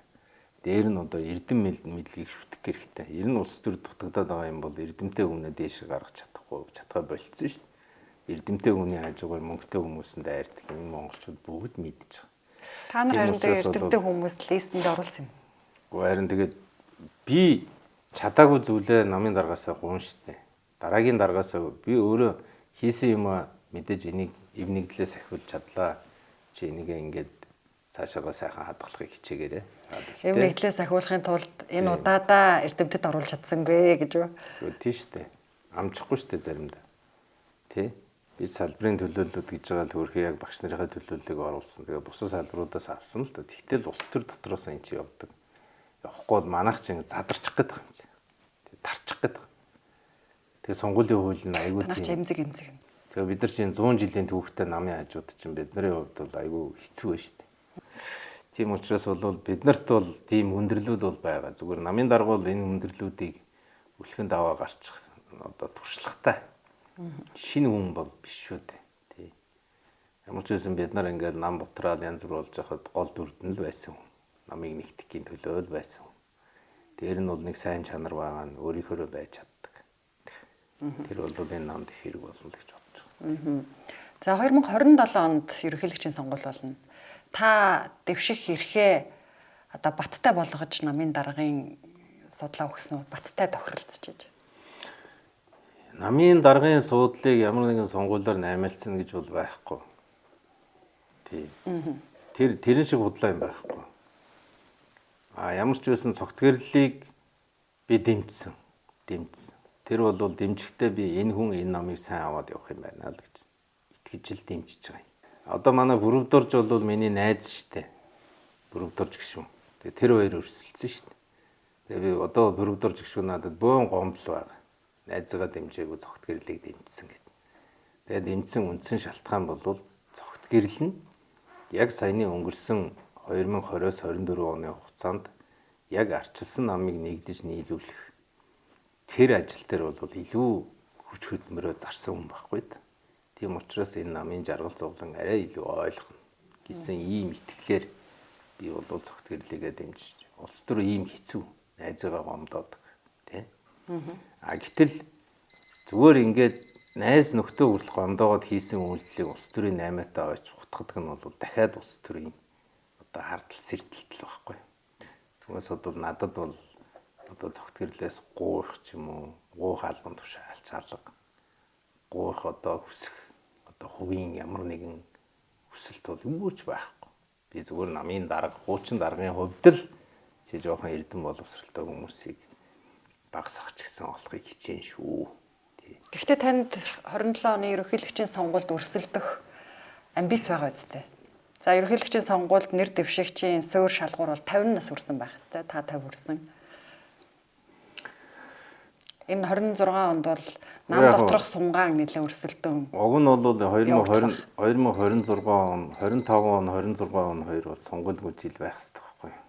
Дээр нь одоо эрдэм мэдлэгийг шүтэх хэрэгтэй. Ер нь улс төр дутагдаад байгаа юм бол эрдэмтэй хүнээ дээш гаргах чадахгүй, чадхаа болцсон шүү дээ. Эрдэмтэй хүний хажуугаар мөнгөтэй хүмүүсэнд айрдаг юм монголчууд бүгд мэдж байгаа. Та нар харин тэгээд эрдэмтэй хүмүүст листэнд оруулсан юм. Гэхдээ харин тэгээд би чадаагүй зүйлээ намын даргаасаа гун шүү дээ. Дараагийн даргаасаа би өөрөө хийсэн юм а мэдээж энийг эв нэгдлээ сахиулж чадлаа. Чи энийгээ ингээд цаашаага сайхан хадгалахыг хичээгээрэй. Эв нэгдлээ сахиулахын тулд энэ удаадаа эрдэмтэд оруулж чадсангүй гэж юу? Тийм шүү дээ. Амжихгүй шүү дээ заримдаа. Тэ? Би салбарын төлөөллүүд гэж байгаа л хөрхи яг багш нарынхаа төлөөллийг оруулсан. Тэгээ бусад салбаруудаас авсан л да. Тэгтэл улс төр дотроос энэ чи явдаг. Явахгүй бол манайх чинь задарчих гээд байгаа юм чи. Тэг тарчих гээд байгаа. Тэгээ сонгуулийн хууль нь айгүй тийм. Эмзэг эмзэг. Тэгээ бид нар чинь 100 жилийн түүхтэй намын хажууд чинь бидний хувьд бол айгүй хэцүү байна шүү дээ. Тийм учраас бол биднэрт бол тийм хүндрэлүүд бол байгаа. Зүгээр намын дарга бол энэ хүндрэлүүдийг үлхэн даваа гарчих одоо туршлагатай. Шинэ хүн бол биш шүү дээ. Тий. Ямар ч байсан бид нар ингээл нам бутраал янз бүр болж байхад гол дүрд нь л байсан хүн. Намыг нэгтгэхийн төлөө л байсан хүн. Тэр нь бол нэг сайн чанар байгаа нь өөрийнхөөрөө байж чаддаг. Тэр бол энэ намд их хэрэг болно л гэж бодож байгаа. За 2027 онд ерөнхийлөгчийн сонгуул болно. Та дэвших эрхээ одоо баттай болгож намын даргын судлаа өгсөн үү? Баттай тохиролцож байж. Намын даргын суудлыг ямар нэгэн сонгуулиар наймаалцсан гэж бол байхгүй. Тий. Тэр тэрэн шиг худлаа юм байхгүй. А ямар ч байсан цогт гэрлийг би дэмжсэн. Тэр бол дэмжихдээ би энэ хүн энэ намыг сайн аваад явах юм байна л гэж итгэж л дэмжиж байгаа юм. Одоо манай Бүрөвдөрж бол миний найз штэ. Бүрөвдөрж гişүн. Тэгээ тэр хоёр өрсөлдсөн штэ. Тэгээ би одоо Пүрвдорж гишүүн надад бөөн гомдол байгаа. Найзгаа дэмжээгүй цогт гэрлийг дэмжсэн гэдэг. Тэгээ дэмжсэн үндсэн шалтгаан бол цогт гэрэл нь яг саяны өнгөрсөн 2020-оос 24 оны хугацаанд яг арчилсан намыг нэгдэж нийлүүлэх тэр ажил дээр бол илүү хүч хөдөлмөрөө зарсан хүн байхгүй да. Тийм учраас энэ намын жаргал зовлон арай илүү ойлгоно гэсэн ийм итгэлээр би бол цогт гэрлийгээ дэмжиж улс төр ийм хэцүү найзыгаа гомдоодог тий. А гэтэл зүгээр ингээд найз нөхдөө хүртэл гомдоогоод хийсэн үйлдэлийг улс төрийн 8-аатай ойч хутгадаг нь бол дахиад улс төрийн одоо хардал сэрдэлтэл байхгүй. Түүнээс бол надад бол одоо цогт гэрлээс гуйх ч юм уу, гуйх албан тушаал чалга, гуйх одоо хүсэх одоо хувийн ямар нэгэн хүсэлт бол юу ч байхгүй. Би зүгээр намын дарга, хуучин даргын хувьд л чи жоохон эрдэм боловсралтай хүмүүсийг багасгах ч гэсэн олохыг хичээн шүү. Гэхдээ танд 27 оны ерөнхийлөгчийн сонгуульд өрсөлдөх амбиц байгаа үстэй. За ерөнхийлөгчийн сонгуульд нэр дэвшигчийн суур шалгуур бол 50 нас хүрсэн байх хэвээр. Та 50 хүрсэн. Энэ 26 онд бол нам доторх сунгаан нэлээд өрсөлдөн. Уг нь бол 2026 он, 25 он, 26 он хоёр бол сонгуульгүй жил байх хэрэгтэй байхгүй юу?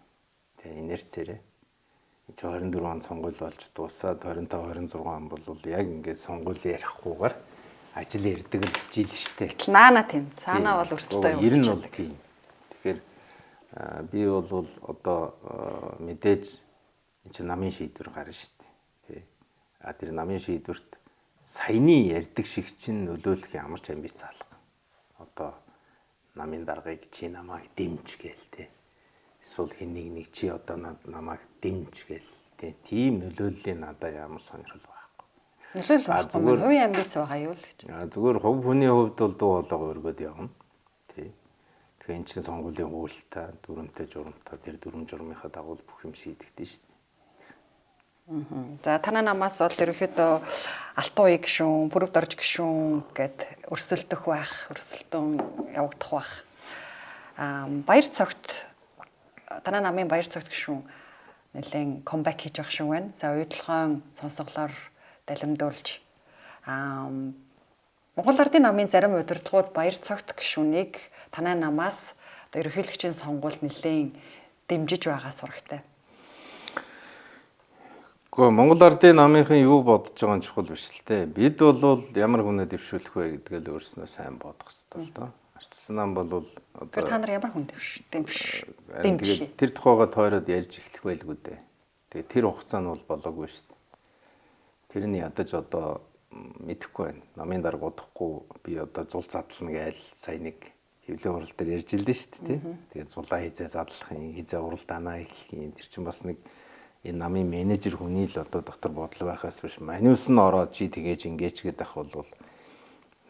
Тэгээ инерцээрээ. Энэ 24 он сонгуул болж дуусаад 25 26 он бол яг ингээд сонгуул ярихгүйгээр ажил ярьдаг л жил штэ. Гэтэл наана тийм. Цаанаа бол өрсөлдөө явуулчих. Ер нь бол тийм. Тэгэхээр би бол одоо мэдээж энэ чинь намын шийдвэр гарна штэ. Тий. А тэр намын шийдвэрт саяны ярьдаг шиг чинь нөлөөлөх ямар ч амбиц алга. Одоо намын даргаыг чи намайг дэмж гээл тий. Эсвэл хэн нэг чи одоо намайг дэмж гээл тий. Тийм нөлөөллийн надад ямар сонирхол байхгүй. Нөлөөлөл байхгүй. Хувийн амбиц байгаа юу л гэж. Зүгээр хувь хүний хувьд бол дуу хоолойгоо өргөд явна. Тий. Тэгэхээр эн чинь сонгуулийн хуультай, дүрмтэй, журамтай тэр дүрм журмынхаа дагуу бүх юм шийдэгдэн шүү дээ. За танай намаас бол ерөнхийдөө Алтан уян гишүүн, Пүрвдорж гишүүн гэд өрсөлдөх байх, өрсөлдөн явагдах байх. Баяр цогт танай намын Баяр цогт гишүүн нэлээд comeback хийж байгаа шиг байна. За уядлогоон сонсголоор далимдуулж Монгол Ардын намын зарим удирдлагууд Баяр цогт гишүүнийг танай намаас одоо ерөнхийлөгчийн сонгуульд нэлээд дэмжиж байгаа сурагтай. Гэхдээ Монгол Ардын намынхан юу бодож байгаа нь чухал биш л дээ. Бид бол ямар хүнээ дэвшүүлэх вэ гэдгээ л өөрснөө сайн бодох хэрэгтэй л доо. Арчилсан нам бол одоо та нар ямар хүн дэмжих? Тэр тухайгаа тойроод ярьж эхлэх байлгүй дээ. Тэгээ тэр хугацаа нь бол болоогүй шүү дээ. Тэр нь ядаж одоо мэдэхгүй байна. Намын дарга удахгүй би одоо зул задлана гээл сая нэг хэвлэлийн хурал дээр ярьж илдэ шүү дээ, тий. Тэгээ зулаа хизээ задлах юм, хизээ уралдаанаа эхлэх юм. Тэр чинь бас нэг энэ намын менежер хүний л одоо дотор бодол байхаас биш манюс нь ороод чи тгээж ингэж гэдэг ах бол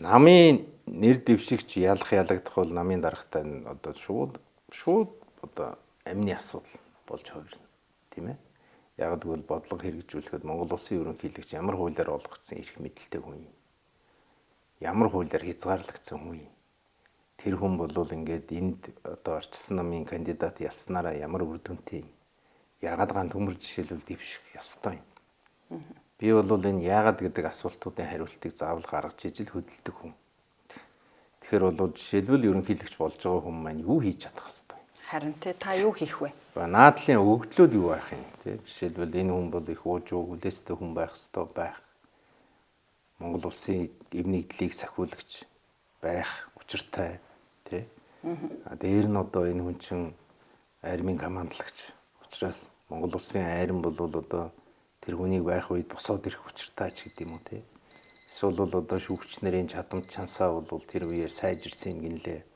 намын нэр дэвшигч ялах ялагдах бол намын даргатай нь одоо шууд одоо амны асуудал болж хувирна, тийм ээ. Яг гэвэл бодлого хэрэгжүүлэхэд Монгол улсын ерөнхийлөгч ямар хуулиар олгогдсон эрх мэдэлтэй хүн юм. Ямар хуулиар хязгаарлагдсан хүн юм. Тэр хүн бол ингээд энд одоо арчилсан намын кандидат ялснараа ямар үр дүнтэй юм. Яагаад ган төмөр жишээлбэл дэвших ёстой юм. Би бол энэ яагаад гэдэг асуултуудын хариултыг заавал гаргаж ижил хөдөлдөг хүн. Тэгэхээр бол жишээлбэл ерөнхийлөгч болж байгаа хүн маань юу хийж чадах ёстой? Харин тий та юу хийх вэ? Наадлын өгөгдлүүд юу байх юм тий? Жишээлбэл энэ хүн бол их уужуу хүлээстэй хүн байх ёстой байх. Монгол улсын эв нэгдлийг сахиулагч байх учиртай тий. А дээр нь одоо энэ хүн чинь армийн командлагч. Учираас Монгол улсын айран бол одоо тэр хүнийг байх үед босоод ирэх учиртай ч гэдэг юм уу тий. Эсвэл бол одоо шүүгч нарын чадамж чансаа бол тэр үеэр сайжирсан юм гинлээ.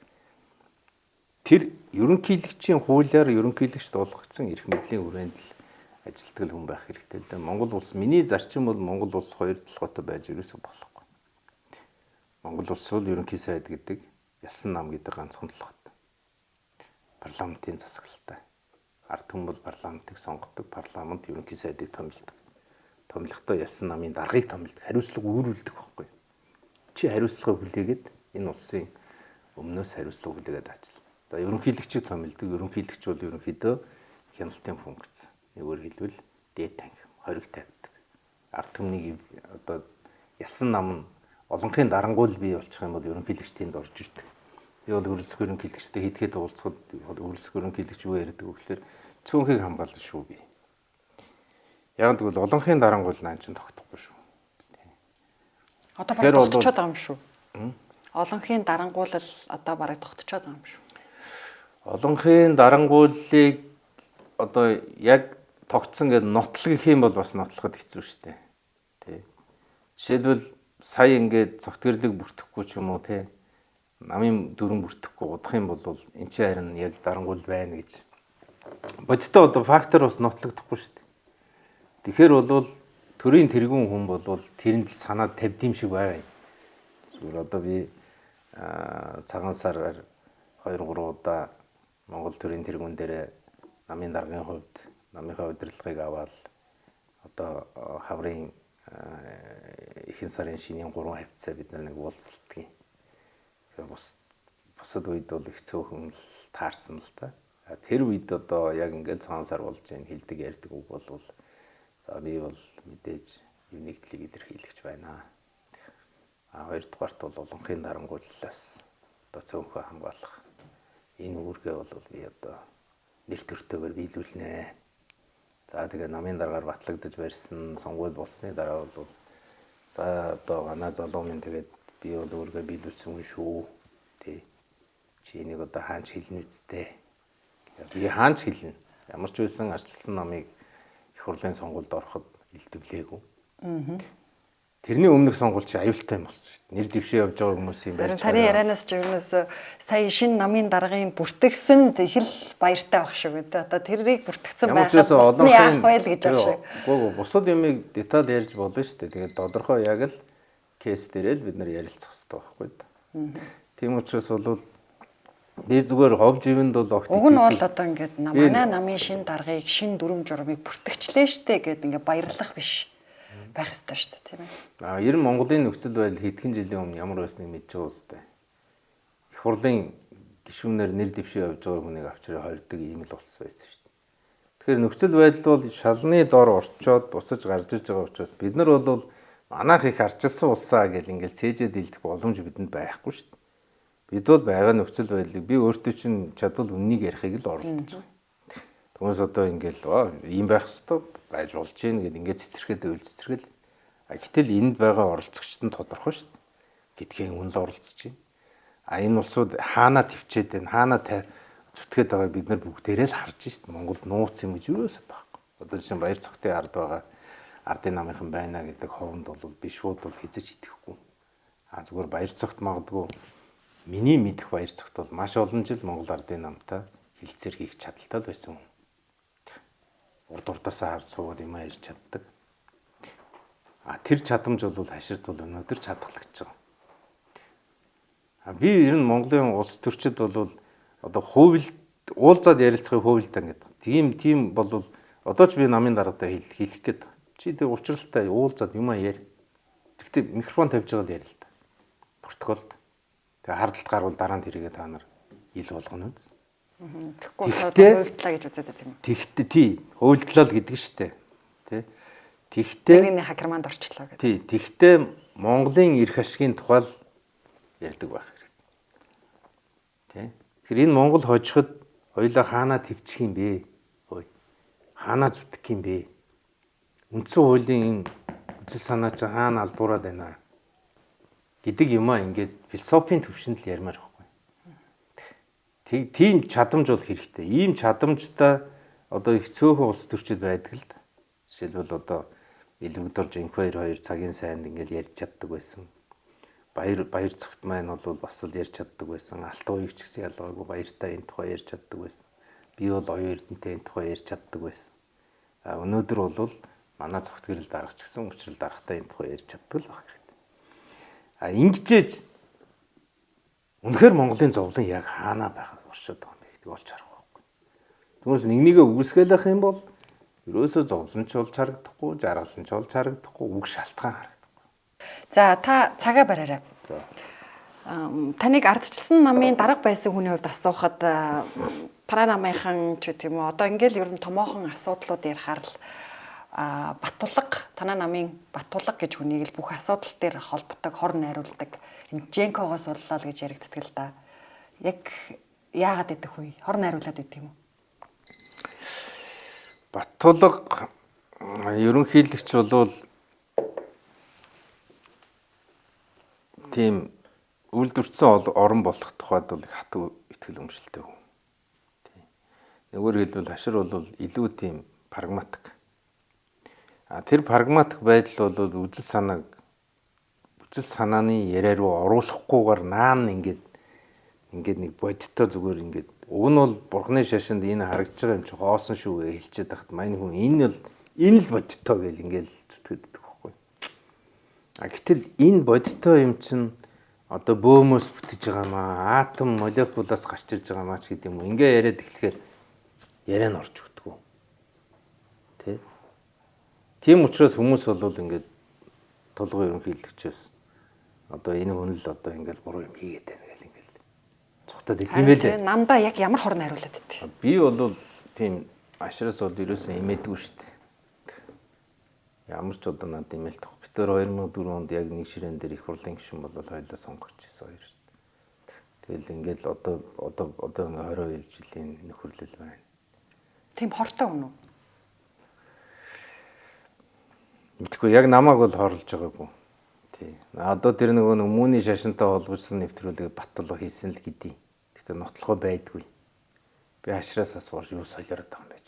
Тэр ерөнхийлөгчийн хуулиар ерөнхийлөгчд олгогдсон эрх мэдлийн хүрээнд л ажилтдаг хүн байх хэрэгтэй л дээ. Монгол улс миний зарчим бол Монгол улс хоёр толгойтой байж ерөөсөө болохгүй. Монгол улс бол ерөнхий сайд гэдэг ясан нам гэдэг ганцхан толгойтой. Парламентын засаглалтай. Ард түмэн бол парламентыг сонгодог, парламент ерөнхий сайдыг томилдог. Томилохдоо ясан намын даргаыг томилдог, хариуцлага үүрүүлдэг байхгүй. Чи хариуцлагаа хүлээгээд энэ улсын өмнөөс хариуцлага хүлээгээд ажил. За ерөнхийлөгчийг томилдог. Ерөнхийлөгч бол ерөнхийдөө хяналтын функц. Нэггээр хэлбэл Дээд танхим хориг тавьдаг. Ард түмнийг одоо ясан нам нь олонхын дарангуул бий болчих юм бол ерөнхийлөгч тэнд орж ирдэг. Би бол өрөлсөх ерөнхийлөгчтэй хэд хэд уулзахад өрөлсөх ерөнхийлөгч юу ярьдаг вэ гэхээр цөөнхийг хамгаална шүү би. Яг тэгвэл олонхын дарангуул наан чинь тогтохгүй шүү. Одоо бараг тогтцоод байгаа юм шүү. Олонхын дарангуйлал одоо бараг тогтцоод байгаа юм шүү. Олонхын дарангуйллыг одоо яг тогтсон гэдээ нотлох гэх юм бол бас нотлоход хэцүү шүү дээ. Тэ. Жишээлбэл сая ингээд цогт гэрлэг бүртгэхгүй ч юм уу те намын дүрэн бүртгэхгүй удах юм бол эн чинь харин яг дарангуул байна гэж. Бодиттой одоо фактор бас нотлогдохгүй шүү дээ. Тэгэхээр бол төрийн тэргүүн хүн бол тэрэнд л санаа тавьд юм шиг байгаа юм. Зүгээр одоо би цагаан сараар 2 3 удаа Монгол төрийн тэргүүн дээр намын даргын хувьд намынхаа удирдлагыг аваад одоо хаврын ихэнх сарын шинийн 3 хавцаа бид нар нэг уулзалтдаг юм. Тэгэхээр бусад үед бол их цөөхөн л таарсан л та. Тэр үед одоо яг ингээд цагаан сар болж байна хэлдэг ярьдаг үг бол за би бол мэдээж ив нэгдлийг илэрхийлэгч байна. А хоёрдугаарт бол олонхын дарангуйллаас одоо цөөнхөө хамгаалах энэ үүргээ бол би одоо нэр төртөөгөр биелүүлнэ. За тэгээ намын даргаар батлагдаж барьсан сонгуул болсны дараа бол за одоо ганаа залуу минь тэгээд би бол үүргээ биелүүлсэн хүн шүү. Тэ. Чи энийг одоо хаанч хэлнэ үсттэй. Би хаанч хэлнэ. Ямар ч байсан арчилсан намыг их хурлын сонгуульд ороход илтвлээгүй. Тэрний өмнөх сонгуул чи аюултай юм болсон шүү дээ. Нэр дэвшээ явж байгаа хүмүүсийн барьж. Таны ярианаас ч ерөнөөс сая шинэ намын даргын бүртгэсэнд их л баяртай байх шиг үү. Одоо тэрийг бүртгэсэн байхад бусны яах вэ л гэж байх шиг. Үгүй бусад юмыг деталь ярьж болно шүү дээ. Тэгээд тодорхой яг л кейс дээрээ л бид нар ярилцах хэрэгтэй байхгүй юу. Тийм учраас бол би зүгээр хов живэнд бол огт уг нь бол одоо ингээд манай намын шинэ даргыг шинэ дүрм журмыг бүртгэжлээ штэ гэд ингээд баярлах биш байх ёстой шүү дээ, тийм ээ. А ер нь Монголын нөхцөл байдал хэдхэн жилийн өмнө ямар байсныг мэдж байгаа үстэй. Их хурлын гишүүнээр нэр дэвшээ явж байгаа хүнийг авчраа хордог ийм л улс байсан шүү дээ. Тэгэхээр нөхцөл байдал бол шалны дор орчоод буцаж гарч ирж байгаа учраас бид нар бол манайх их арчилсан улсаа гэл ингээл цээжээ дийлдэх боломж бидэнд байхгүй шүү дээ. Бид бол байгаа нөхцөл байдлыг би өөртөө чинь чадвал үннийг ярихыг л оролдож байгаа. Түүнээс одоо ингээл ийм байх ёстой байж болж гин гэд ингээд цэцэрхэд байвал цэцэрхэл. А гэтэл энд байгаа оролцогчд нь тодорхой шүү дээ. Гэдгийн үнэл оролцож байна. А энэ улсууд хаанаа төвчээд байна, хаанаа зүтгээд байгааг бид нар бүгдээрээ л харж шít. Монголд нууц юм гэж юусоо байхгүй. Одоо жишээ нь Баяр цогтын ард байгаа ардын намынхан байна гэдэг ховонд бол би шууд бол хизэж итгэхгүй. А зүгээр Баяр цогт магадгүй миний мэдэх Баяр цогт бол маш олон жил Монгол ардын намтай хилцээр хийх чадaltaй л байсан хүн. Урд урдаасаа харж суугаад юм ярьж чаддаг. А тэр чадамж бол хаширд бол өнөөдөр чадгалагч байгаа. А би ер нь Монголын улс төрчид бол одоо хуульд уулзаад ярилцахыг хуульдаа гэдэг. Тийм бол одоо ч би намын даргатай хэлэх гээд. Чи тэг учралтай уулзаад юм яар. Тэгтээ микрофон тавьж байгаа л ярил л та. Протоколд. Тэгээ хардалт гарвал дараа нь тэрийгээ та нар ил болгоно үз. Тэгэхгүй хуульдлаа гэж үзээд байт юм уу? Тэгтээ тий, хуульдлаа л гэдэг штэ. Тэ. Тэгтээ тэрний хакерманд орчлоо гэдэг. Тий, тэгтээ Монголын эрх ашигын тухай л ярьдаг байх хэрэгтэй. Тэ. Тэгэхээр энэ Монгол хожиход хоёлаа хаанаа төвчих юм бэ? Хөөе. Хаанаа зүтгэх юм бэ? Үндсэн хуулийн энэ үзэл санаа чинь хаана албуураад байна гэдэг юмаа ингээд философийн төвшөнд л ярмаар байхгүй. Тийм чадамж бол хэрэгтэй. Ийм чадамжтай одоо их цөөхөн улс төрчид байдаг л да. Жишээлбэл одоо Илвэгдор Жинхвэр хоёр цагийн сайнд ингээд ярьж чаддаг байсан. Баяр цогт маань бол бас л ярьж чаддаг байсан. Алт уяг ч гэсэн ялгаагүй баяртай энэ тухай ярьж чаддаг байсан. Би бол оюун эрдэнэтэй энэ тухай ярьж чаддаг байсан. А өнөөдөр бол манай цогт гэрэл дарга ч гэсэн учрал даргатай энэ тухай ярьж чаддаг л байх хэрэгтэй. А ингэжээж үнэхээр Монголын зовлон яг хаанаа байхад оршоод байгаа юм бэ гэдгийг олж харах байхгүй. Түүнээс нэг нэгэ үгүйсгэлэх юм бол ерөөсөө зовлон ч болж харагдахгүй, жаргалан ч болж харагдахгүй, үг шалтгаан харагдахгүй. За та цагаа бариарай. Таныг ардчилсан намын дарга байсан хүний хувьд асуухад тараа намынхан ч гэх юм уу одоо ингээл ер нь томоохон асуудлууд ярихаар л Баттулга, танаа намын Баттулга гэж хүнийг л бүх асуудал дээр холбодог, хор найруулдаг. Энэ Женкогоос боллоо л гэж яригддаг л да. Яг яагаад идэх вэ? Хор найруулад идэх юм уу? Баттулга ерөнхийлөгч болвол тийм үйлдвэрсэн орон болох тухайд бол их хатуу итгэл өмшөлтэй хүн. Тийм. Нэггээр хэлбэл хашир бол илүү тийм прагматик. А тэр прагматик байдал бол үзэл санааг үзэл санааны яриа руу оруулахгүйгээр наан ингээд нэг бодиттой зүгээр ингээд уг нь бол бурхны шашинд энэ харагдж байгаа юм чи хоосон шүү гэж хэлчихэд байхад мань хүн энэ л бодиттой гэл ингээд зүтгэдэг байхгүй. А гэтэл энэ бодиттой юм чин одоо бөөмөөс бүтэж байгаа маа, атом молекулаас гарч ирж байгаа маа ч гэдэг юм уу. Ингээ яриад эхлэхээр яриа нь орж өгдөг. Тэ? Тийм учраас хүмүүс бол ингээд тулгын ерөнхийлөгчөөс одоо энэ хүн л одоо ингээд буруу юм хийгээд байна гэл ингээд цухтаад идэм байлээ. Намдаа яг ямар хор найруулад идэв? Би бол тийм ашраас бол ерөөсөн имээдгүй шүү дээ. Ямар ч одоо надад имээл тох. Бид тэр 2004 онд яг нэг ширээн дээр их хурлын гишүүн болол хоёулаа сонгогдож ирсэн хоёр шүү дээ. Тэгэл ингээд одоо одоо одоо ингээд 22 жилийн нөхөрлөл байна. Тийм хортой хүн үү? Мэдгүй яг намайг бол хорлож байгаагүй. Тий. Одоо тэр нөгөө хүмүүний шашинтай холбогдсон нэвтрүүлгийг Баттулга хийсэн л гэдий. Гэхдээ нотлохоо байдгүй. Би хашраас асууж юу солиороод байгаа юм бэ?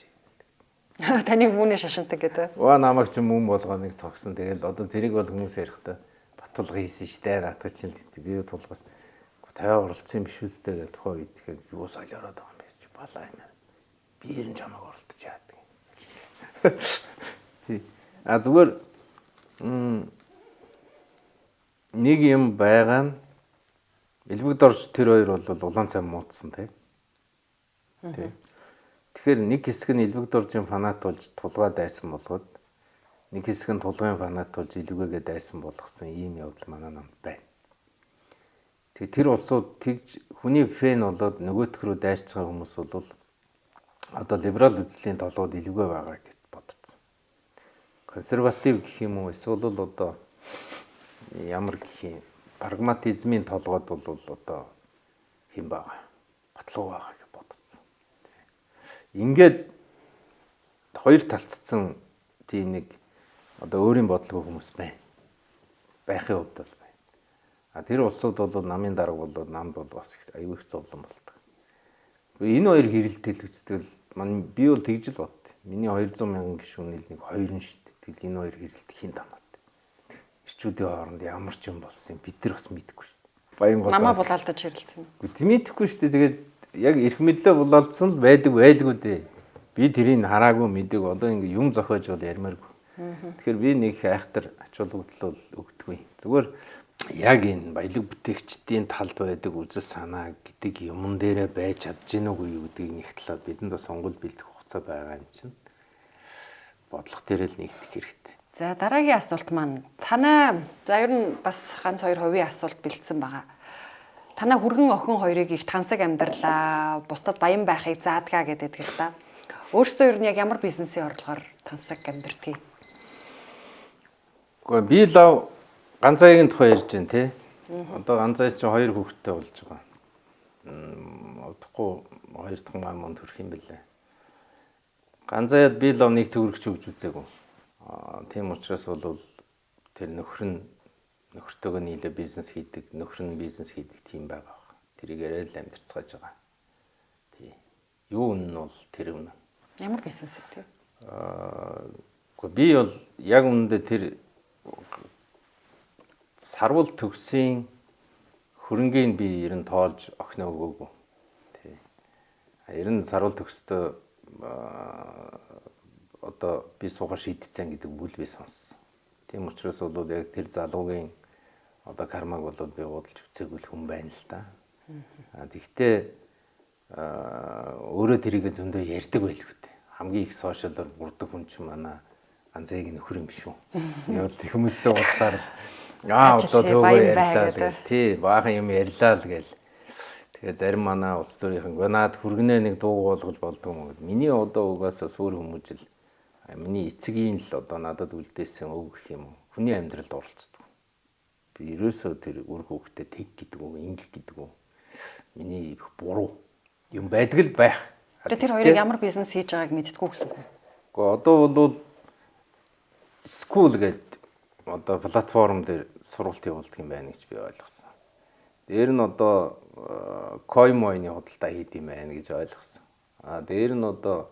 Таны хүмүүний шашинтай гэдэг. Ва намайг чи мөн болгоныг цогсон. Тэгэл одоо тэрийг бол хүмүүс ярихдаа Баттулга хийсэн штэ наадах чинь л гэдэг. Би тулгаас 50 оролцсон юм биш үстэй гэдэг тухай үед тэгэхээр юу солиороод байгаа юм бэ чи балаа юм. Би ер нь чамайг оролдож яадаг. Тий. А зүгээр нэг юм байгаа нь элбэг дорж тэр хоёр бол улаан цай муудсан тий. Тий. Тэгэхээр нэг хэсэг нь элбэг доржийн фанат болж тулгаа дайсан болгоод нэг хэсэг нь тулгын фанат болж илүүгээгээ дайсан болгосон ийм явдал манай намд байна. Тэгээ тэр улсууд тэгж хүний фэн болоод нөгөөх рүү дайрч байгаа хүмүүс бол одоо либерал үзлийн толгойд илүүгээ байгаа гэж бодсон. Консерватив гэх юм уу эсвэл бол одоо ямар гэх юм прагматизмын толгойд бол одоо хэн байгаа? Батлуу байгаа гэж бодсон. Ингээд хоёр талцсан тийм нэг одоо өөрийн бодлого хүмүүс байна. Байхын хувьд бол байна. А тэр улсууд бол намын дарга бол намд бол бас аюул их зовлон болдог. Энэ хоёр хэрэлтэл үстэл маань би бол тэгж л бод. Миний 200 мянган гишүүний нэг хоёр нь шүү дээ. Тэгэл энэ хоёр хэрэлт хин дамаад. Ирчүүдийн хооронд ямар ч юм болсон юм бид нар бас мэдэхгүй шүү дээ. Баян гол намаа булаалдаж хэрэлцсэн. Үгүй мэдэхгүй шүү дээ. Тэгээд яг эрх мэдлээ булаалдсан л байдаг байлгүй дээ. Би тэрийг хараагүй мэдээг одоо ингэ юм зохиож бол ярмааргүй. Тэгэхээр би нэг айхтар ач холбогдол бол өгдөггүй. Зүгээр яг энэ баялаг бүтээгчдийн талд байдаг үзэл санаа гэдэг юмн дээрээ байж чадж гин үгүй юу гэдгийг нэг талаар бидэнд бас сонгуул бэлдэх хугацаа байгаа юм чинь бодлого дээр л нэгдэх хэрэгтэй. За дараагийн асуулт маань танай за ер нь бас ганц хоёр хувийн асуулт бэлдсэн байгаа. Танай хүргэн охин хоёрыг их тансаг амьдралаа, бусдад баян байхыг заадгаа гэдэг л та. Өөрсдөө ер нь яг ямар бизнесийн орлогоор тансаг амьдрдгийг? Гэхдээ би лав Ганцаагийн тухай ярьж байна тий. Одоо Ганцаа чинь хоёр хүүхэдтэй болж байгаа. Удахгүй хоёр дахь маа манд төрөх юм бэлээ. Ганцааяд би лав нэг төгрөгч өгч үзээгүй. Тийм учраас бол тэр нөхөр нь нөхөртөөгөө нийлээ бизнес хийдэг, нөхөр нь бизнес хийдэг тийм байгаа баг. Тэрийг яриад л амьдарцгааж байгаа. Тий. Юу үнэн нь бол тэр үнэн. Ямар бизнес вэ? Үгүй би бол яг үнэндээ тэр сарвал төгсийн хөрөнгийг би ер нь тоолж охиноо өгөөгүй. Тий. Ер нь сарвал төгсдөө одоо би суугаар шийдсэн гэдэг үг л би сонссон. Тийм учраас бол яг тэр залуугийн одоо кармаг бол би уудалж үцээгүй л хүн байна л да. Тэгтээ өөрөө тэрийг зөндөө ярьдаг байлгүй дээ. Хамгийн их сошиалор бурдаг хүн чинь манай Ганцаагийн нөхөр юм шүү. Яг л хүмүүстэй уулзахаар л одоо төөгөө ярьлаа л гэл. Тий, баахан юм ярьлаа л гэл. Тэгээ зарим манай улс төрийнхэн наад хүргэнээ нэг дууг болгож болдгоо юм уу. Миний одоо угаасаа сүр хүмүүжил Миний эцгийн л одоо надад үлдээсэн өг гэх юм уу. Хүний амьдралд оролцдог. Би ерөөсөө тэр үр хүүхдэд тэг гэдэг үү, ингэх гэдэг үү. Миний буруу юм байдаг л байх. Тэгээ тэр хоёрыг ямар бизнес хийж байгааг мэддэггүй гэсэн үг үү? Гэхдээ одоо бол school гэдэг одоо платформ дээр сургалт явуулдаг юм байна гэж би ойлгосон. Дээр нь одоо coin-моны худалдаа хийд юм байна гэж ойлгосон. А дээр нь одоо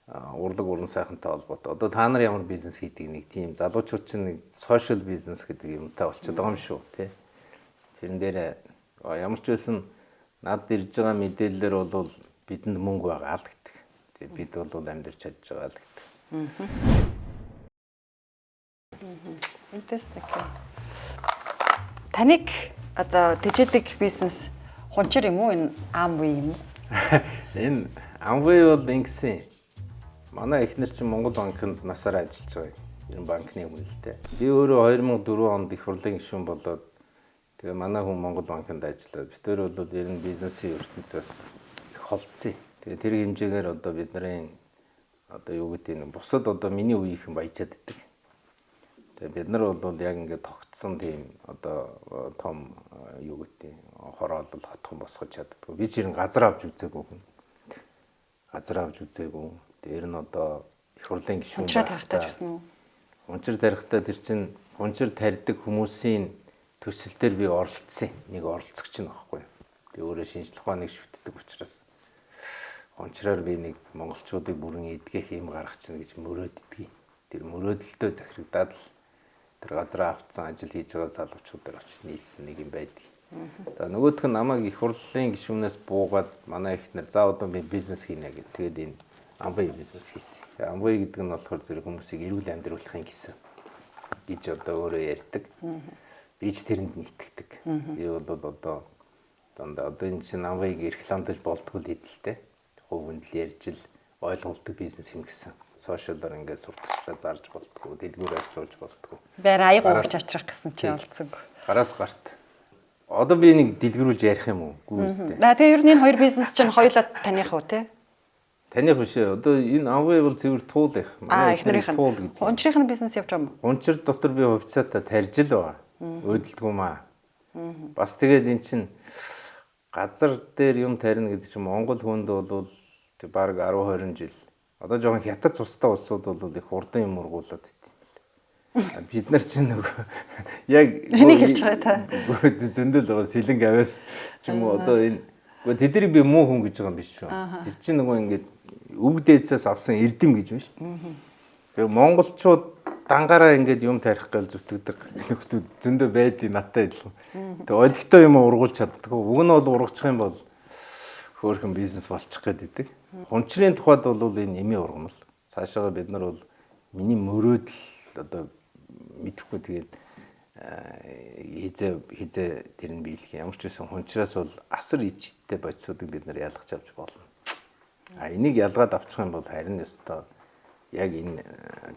урлаг уран сайхантай холбоотой. Одоо та нар ямар бизнес хийдэг нэг тийм залуучууд чинь нэг social бизнес гэдэг юмтай болчиход байгаа юм шүү, тий. Тэрэн дээр ямар ч байсан надад ирж байгаа мэдээллээр бол бидэнд мөнгө байгаа л гэдэг. Тэгээ бид бол амьдарч чадж байгаа л гэдэг. Интересно. Таныг одоо тэжээдэг бизнес хунчир юм уу, энэ Amway юм уу? Энэ Amway бол ингэсэн. Манай эхнэр чинь Монгол банкнд насаараа ажиллаж байгаа юм. Ер нь банкны хүн л дээ. Би өөрөө 2004 онд их хурлын гишүүн болоод тэгээ манай хүн Монгол банкнд ажиллаад бид тэр бол ер нь бизнесийн ертөнцөөс их холдсон. Тэгээ тэр хэмжээгээр одоо бидний одоо юу гэдэг нь бусад одоо миний үеийнхэн баяжаад идэг. Тэгээ бид нар бол яг ингээд тогтсон тийм одоо том юу гэдэг хороолол хотхон босгож чаддаггүй. Би ч ер нь газар авч үзээгүй хүн. Газар авч үзээгүй. Тэр нь одоо их хурлын гишүүн Хунчраа тарихтаа ч гэсэн үү? Хунчир тарихтаа тэр чинь хунчир тарьдаг хүмүүсийн төсөл дээр би оролцсон. Нэг оролцогч нь багхгүй. Би өөрөө шинжлэх ухааныг шүтдэг учраас хунчраар би нэг монголчуудыг бүрэн эдгэх юм гаргах чинь гэж мөрөөддөг. Тэр мөрөөдөлтөө захирагдаад л тэр газраа авцсан ажил хийж байгаа залуучуудаар очиж нийлсэн нэг юм байдаг. За нөгөөх нь намайг их хурлын гишүүнээс буугаад манай эхнэр за одоо би бизнес хийнэ гэд. Тэгээд энэ Amway бизнес хийсэн. Amway гэдэг нь болохоор зэрэг хүмүүсийг эрүүл амьдруулахын гэсэн гэж одоо өөрөө ярьдаг. Би ч тэрэнд нь итгэдэг. Би бол одоо дандаа одоо энэ чинь Amway-г рекламдаж болдгоо л хэдэлтэй. Хувь хүнд л ярьж л ойлгуулдаг бизнес юм гэсэн. Сошиалор ингээд сурталчлаа зарж болдгоо, дэлгүүр ажиллуулж болдгоо. Байр аяг уурч авчрах гэсэн чинь олцсонгүй. Гараас гарт. Одоо би нэг дэлгэрүүлж ярих юм уу? Гүү үстэй. Тэгээ ер нь энэ хоёр бизнес чинь хоёулаа таных уу те? Таних биш ээ. Одоо энэ Amway бол цэвэр туул их. Манай эхнэрийнх нь туул гэдэг. Хунчрынх нь бизнес явж байгаа юм уу? Хунчир дотор би хувьцаатай тарьж л байгаа. Өөдөлдгөө маа. Бас тэгээд эн чинь газар дээр юм тарина гэдэг чинь Монгол хүнд бол баг 10 20 жил. Одоо жоохон хятад цустай улсууд бол их хурдан юм ургуулад байт. Бид нар чинь нөгөө яг энийг хэлж байгаа та. Зөндөл байгаа сэлэнг авиас ч юм уу одоо энэ тэднийг би муу хүн гэж байгаа юм биш шүү. Тэр чинь нөгөө ингээд өвөг дээдсээс авсан эрдэм гэж байна шүү дээ. Тэгээ монголчууд дангаараа ингээд юм тарих гал зүтгэдэг нөхдүүд зөндөө байдیں надтай адилхан. Тэгээ олигтой юм ургуулж чаддаггүй. Уг нь бол ургачих юм бол хөөрхөн бизнес болчих гээд идэг. Хунчрын тухайд бол энэ эмээ ургамал. Цаашаага бид нар бол миний мөрөөдөл одоо мэдэхгүй тэгээд хизээ тэр нь биелэх юм. Ямар ч байсан хунчраас бол асар ичтэй бодисуудыг бид нар ялгаж авч болно. А энийг ялгаад авчих юм бол харин ёстой яг энэ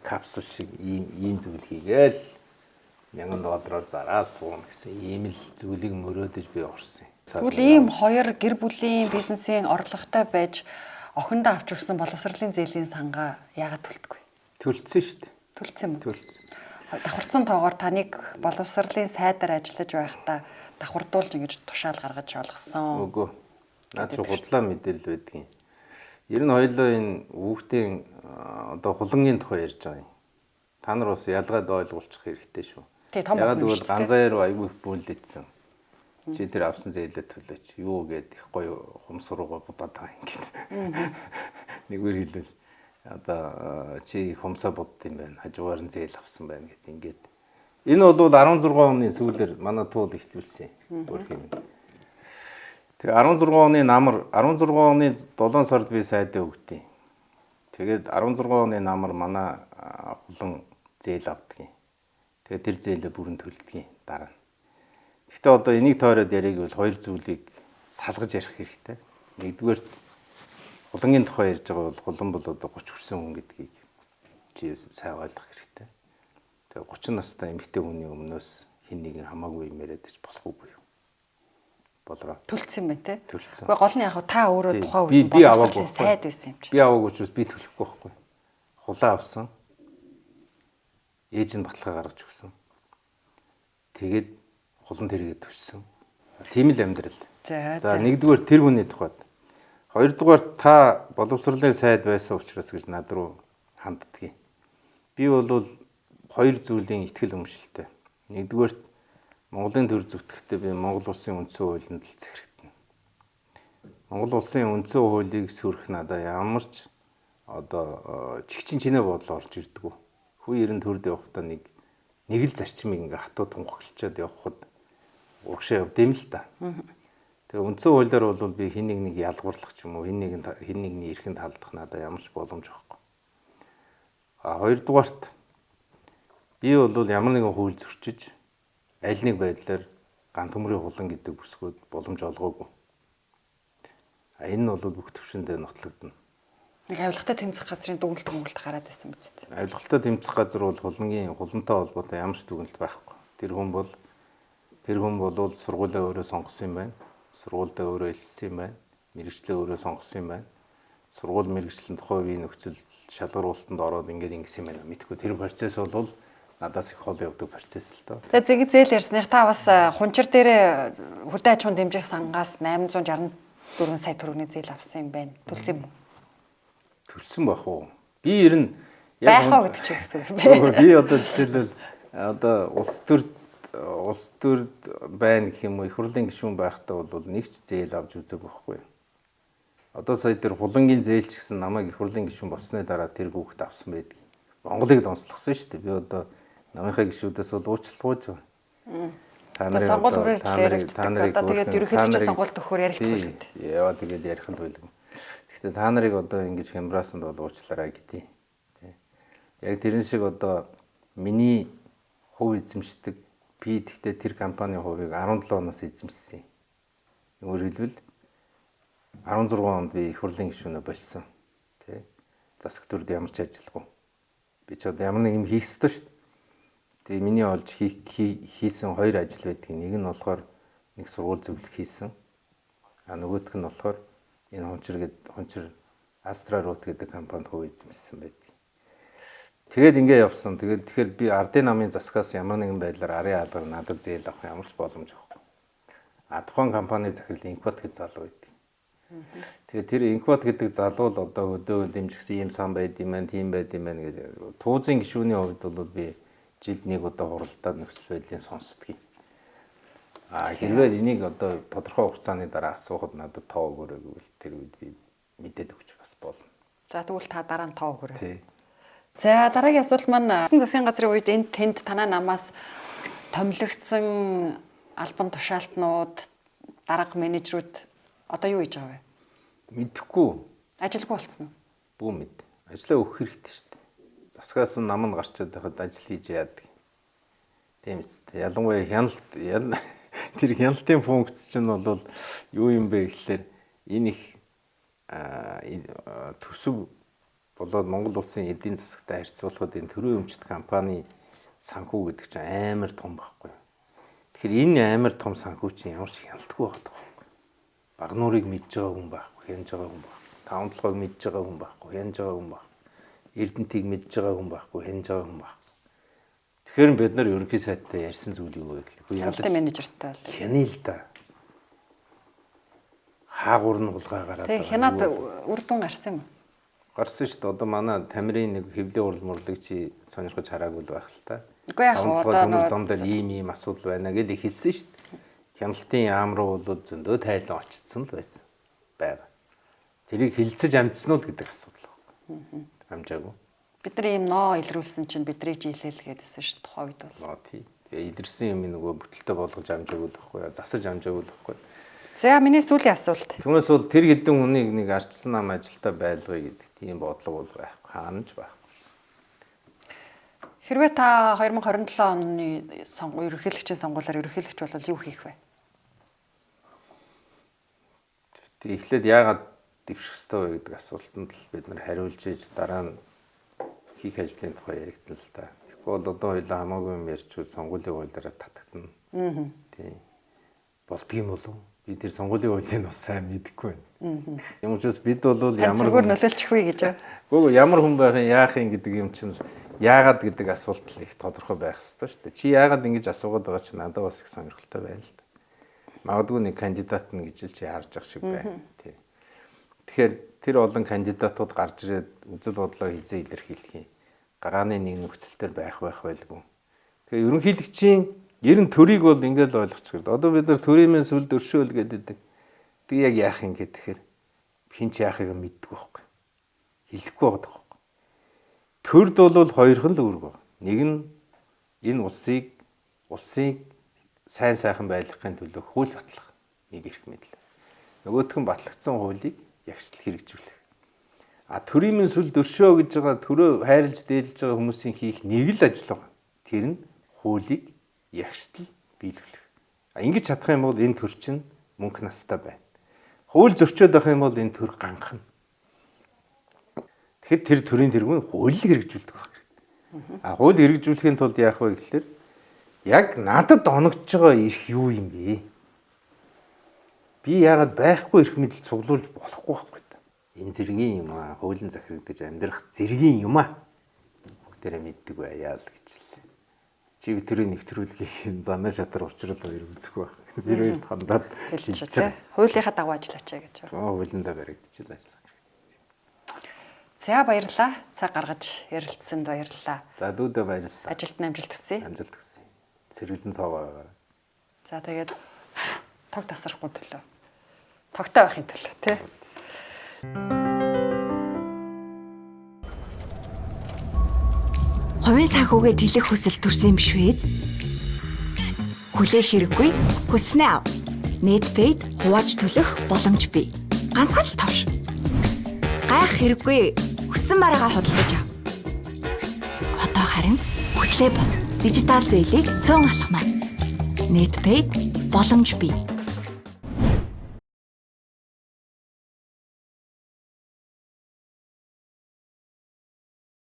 капсул шиг ийм зүйл хийгээл $1000 зараад сууна гэсэн ийм л зүйлийг мөрөөдөж би орсон. Тэгвэл ийм хоёр гэр бүлийн бизнесийн орлоготой байж охиндоо авч өгсөн боловсролын зээлийн сангаа яагаад төлдөггүй? Төлцсөн шүү дээ. Төлцсөн юм уу? Төлцсөн. Давхарцсан тоогоор таныг боловсролын сайдаар ажиллаж байхдаа давхардуулж ингэж тушаал гаргаж олгосон. Үгүй. Наад чи худлаа мэдээлэл байдгийн. Ер нь хоёулаа энэ хүүхдийн одоо хулангийн тухай ярьж байгаа юм. Та нар бас ялгаад ойлгуулчих хэрэгтэй шүү. Тий, том ягаад гэвэл ганцаа руу айгүй их бөөлдсөн. Чи тэр авсан зээлээ төлөөч. Юу гээд их гоё хумс руугаа будаад байгаа юм гээд. Нэггээр хэлбэл одоо чи хумсаа будд юм байна. Хажуугаар нь зээл авсан байна гэд ингээд. Энэ бол 16 оны сүүлээр манай туул эхлүүлсэн. Өөр юм. Тэгээ 16 оны намар 16 оны 7 сард би сайдаа өгдөө. Тэгээд 16 оны намар манай хулан зээл авдаг юм. Тэгээд тэр зээлээ бүрэн төлдөг юм дараа нь. Гэхдээ одоо энийг тойроод яриаг бол хоёр зүйлийг салгаж ярих хэрэгтэй. Нэгдүгээр хулангийн тухай ярьж байгаа бол хулан бол одоо 30 хүрсэн хүн гэдгийг чи сайн ойлгох хэрэгтэй. Тэгээ 30 настай эмэгтэй хүний өмнөөс хэн нэгэн хамаагүй юм яриад ч болохгүй юу? Болроо. Төлцсөн юм байна те. Төлцсөн. Гэхдээ гол нь яг та өөрөө тухайн үед би аваагүй сайд байсан юм чи. Би аваагүй учраас би төлөхгүй байхгүй. Хулаа авсан. Ээж нь баталгаа гаргаж өгсөн. Тэгээд хулан тэргээд төссөн. Тийм л амьдрал. За нэгдүгээр тэр хүний тухайд. Хоёрдугаар та боловсролын сайд байсан учраас гэж над руу ханддгийг. Би бол хоёр зүйлийн итгэл өмчлөлтэй. Нэгдүгээрт Монголын төр зүтгэхдээ би Монгол улсын үндсэн хуулинд л захирагдана. Монгол улсын үндсэн хуулийг сөрөх надаа ямар ч одоо чигчин чинээ бодол орж ирдэггүй. Хүү ерэн төрд явахдаа нэг л зарчмыг ингээ хатуу тунхаглчаад явхад урагшаа явд юм л та. Тэгээ үндсэн хуулиар бол би хин нэг ялгуурлах ч юм уу хин нэгний эрхэнд халдах надаа ямар ч боломж байхгүй. А хоёрдугаарт би бол ямар нэгэн хууль зөрчиж аль нэг байдлаар ган төмрийн хулан гэдэг бүсгүйд боломж олгоогүй. А энэ нь бол бүх төвшөндөө нотлогдно. Нэг авилгатай тэмцэх газрын дүгнэлт хөнгөлт гараад байсан биз дээ. Авилгатай тэмцэх газар бол хулангийн хулантай холбоотой ямар ч дүгнэлт байхгүй. Тэр хүн бол сургуулаа өөрөө сонгосон юм байна. Сургуульдаа өөрөө элссэн юм байна. Мэргэжлээ өөрөө сонгосон юм байна. Сургууль мэргэжлийн тухайн үеийн нөхцөл шалгаруулалтанд ороод ингээд ингэсэн юм байна. Мэдгүй тэр процесс бол надаас их хол явдаг процесс л доо. Тэгээ зээг зээл ярьсных та бас хунчир дээр хөдөө аж ахуйн дэмжих сангаас 864 сая төгрөгийн зээл авсан юм байна. Төлсөн юм уу? Төлсөн байх уу? Би ер нь яг байх уу гэдэг чинь гэсэн үг бэ. Би одоо жишээлбэл одоо улс төрд байна гэх юм уу, их хурлын гишүүн байхдаа бол нэг ч зээл авч үзээгүй байхгүй. Одоо сая тэр хулангийн зээл ч гэсэн намайг их хурлын гишүүн болсны дараа тэр хүүхэд авсан байдаг. Монголыг донцлогсон шүү дээ. Би одоо намынхаа гишүүдээс бол уучлалгүйж байгаа. Та нарыг сонгуул үргэлж яригддаг. Одоо тэгээд ерөнхийлөгчийн сонгуульд өгөхөөр яригдах үү? Яа тэгээд ярих нь байлгүй. Гэхдээ та нарыг одоо ингэж хямраасанд бол уучлаарай гэдэг. Тэ. Яг тэрэн шиг одоо миний хувь эзэмшдэг би гэхдээ тэр компанийн хувийг 17 оноос эзэмшсэн. Өөрөөр хэлбэл 16 онд би их хурлын гишүүнээ болсон. Тэ. Засаг төрд ямар ч ажиллахгүй. Би ч одоо ямар нэг юм хийх ёстой шүү дээ. Тэгээ миний олж хийсэн хоёр ажил байдаг. Нэг нь болохоор нэг сургууль зөвлөх хийсэн. А нөгөөх нь болохоор энэ хунчир Астра Рут гэдэг компанид хувь эзэмшсэн байдаг. Тэгээд ингэ явсан. Тэгээд тэгэхээр би ардын намын засгаас ямар нэгэн байдлаар арын алгаар надад зээл авах ямар ч боломж байхгүй. А тухайн компани захирал Инкват гэж залуу байдаг. Тэгээд тэр Инкват гэдэг залуу л одоо хөдөө дэмжигсэн ийм сан байд юм байна, тийм байд юм байна гэж туузын гишүүний хувьд бол би жилд нэг удаа хуралдаад нөхцөл байдлыг сонсдгийг. А хэрвээ энийг одоо тодорхой хугацааны дараа асуухад надад тоо өгөөрэй гэвэл тэр үед би мэдээд өгч бас болно. За тэгвэл та дараа нь тоо өгөөрэй. Тий. За дараагийн асуулт маань засгийн газрын үед энд тэнд танаа намаас томилогдсон албан тушаалтнууд, дарга менежерүүд одоо юу хийж байгаа вэ? Мэдэхгүй. Ажилгүй болцсон уу? Бүү мэд. Ажлаа өгөх хэрэгтэй шүү дээ. Засгаас нь нам нь гарчаад байхад ажил хийж яадаг. Тийм үстэй. Ялангуяа хяналт тэр хяналтын функц чинь бол юу юм бэ гэхлээр энэ их төсөв болоод Монгол улсын эдийн засагтай харьцуулахад энэ төрийн өмчт компани санхүү гэдэг чинь амар том байхгүй. Тэгэхээр энэ амар том санхүү чинь ямар ч хяналтгүй байдаг байхгүй. Багнуурыг мэдж байгаа хүн байхгүй, хянаж байгаа хүн байхгүй. Таван толгойг мэдж байгаа хүн байхгүй, хянаж байгаа хүн байхгүй. Эрдэнтийг мэдж байгаа хүн байхгүй, хянаж байгаа хүн байхгүй. Тэгэхээр бид нар ерөнхий сайдтай ярьсан зүйл юу вэ гэхэл хяналтын менежертэй бол хяна л да. Хаагур нь хулгай гараад. Тэг хянаад үр дүн гарсан юм уу? Гарсан шүү дээ. Одоо манай Тамирын нэг хэвлэлийн урал мурлыг чи сонирхож хараагүй л байх л та. Үгүй яг одоо нөө зам дээр ийм асуудал байна гэж хэлсэн шүү дээ. Хяналтын яам руу бол зөндөө тайлан очсон л байсан байгаа. Тэрийг хилцэж амжсан уу гэдэг асуудал байхгүй. Амжаагүй. Бид нар ийм ноо илрүүлсэн чинь бидрийг жилээл гэдсэн шүү дээ тухайн үед бол. Ноо тий. Тэгээ илэрсэн юм нөгөө бүтэлтэй болгож амжаагүй л байхгүй. Засаж амжаагүй л байхгүй. За миний сүүлийн асуулт. Түүнээс бол тэр хэдэн хүнийг нэг арчсан нам ажилдаа байлгая гэдэг тийм бодлого бол байхгүй. Хаана ч байхгүй. Хэрвээ та 2027 оны ерөнхийлөгчийн сонгуулиар ерөнхийлөгч бол юу хийх вэ? Тэг эхлээд яагаад дэвших ёстой вэ гэдэг асуултанд л бид нар хариулж иж дараа нь хийх ажлын тухай яригдана л та. Тэгэхгүй бол одоо хоёлаа хамаагүй юм ярьчвал сонгуулийн хуулиараа татагдана. Тийм. Болдгийм болов? Би тэр сонгуулийн хуулийг бас сайн мэдэхгүй байна. Юм учраас бид бол ямар хүн нөлөөлчих вэ гэж. Үгүй ямар хүн байх юм, яах юм гэдэг юм чинь яагаад гэдэг асуулт л их тодорхой байх ёстой шүү дээ. Чи яагаад ингэж асуугаад байгаа чинь надад бас их сонирхолтой байна л да. Магадгүй нэг кандидат нь гэж л чи харж байгаа шиг байна. Тий. Тэгэхээр тэр олон кандидатууд гарч ирээд үзэл бодлоо хизээ илэрхийлэх юм. Гарааны нэг нөхцөл төр байх байлгүй. Тэгэхээр ерөнхийлөгчийн ер нь төрийг бол ингэж л ойлгочих хэрэгтэй. Одоо бид нар төрийн сүлд өршөөл гэдэг. Тэг яг яах юм гэхээр хин ч яахыг мэддэг байхгүй. Хэлэхгүй байгаа байхгүй. Төрд бол хоёрхан л үүрэг байна. Нэг нь энэ улсыг сайн сайхан байлгахын төлөө хууль батлах нэг эрх мэдэл. Нөгөөх нь батлагдсан хуулийг ягшил хэрэгжүүлэх. А төрийн сүлд өршөө гэж байгаа төрөө хайрлж дээдлж байгаа хүмүүсийн хийх нэг л ажил байгаа. Тэр нь хуулийг ягштал биелүүлэх. А ингэж чадах юм бол энэ төр чинь мөнх настай байна. Хууль зөрчөөд байх юм бол энэ төр ганхна. Тэгэхэд тэр төрийн тэргүүн хуулийг хэрэгжүүлдэг байх хэрэгтэй. А хууль хэрэгжүүлэхийн тулд яах вэ гэхлээр яг надад оногдож байгаа эрх юу юм бэ? Би яагаад байхгүй эрх мэдэл цуглуулж болохгүй байхгүй та. Энэ зэргийн юм аа, хуулийн захирагдаж амьдрах зэргийн юм аа. Бүгдээрээ мэддэг байяа л гэж л. Чи төрийн нэвтрүүлгийн занаа шатар учрал хоёр үзэх байх. Тэр хоёрт хандаад хэлж байгаа. Хуулийнхаа дагуу ажиллаач гэж. Хуулиндаа баригдчихэл ажиллах хэрэгтэй. За баярлалаа. Цаг гаргаж ярилцсанд баярлалаа. За дүүдээ баярлалаа. Ажилд нь амжилт хүсье. Амжилт хүсье. Сэргэлэн цоогоо байгаарай. За тэгээд тог тасрахгүй төлөө. Тогтой байхын төлөө тий. Хувийн санхүүгээ тэлэх хүсэл төрсөн юм биш үү? Хүлээх хэрэггүй, хүснээ ав. NetPay-д хувааж төлөх боломж бий. Ганцхан л товш. Гайх хэрэггүй, хүссэн бараагаа худалдаж ав. Одоо харин хүслээ бод. Дижитал зээлийг цөөн алхмаа. NetPay-д боломж бий.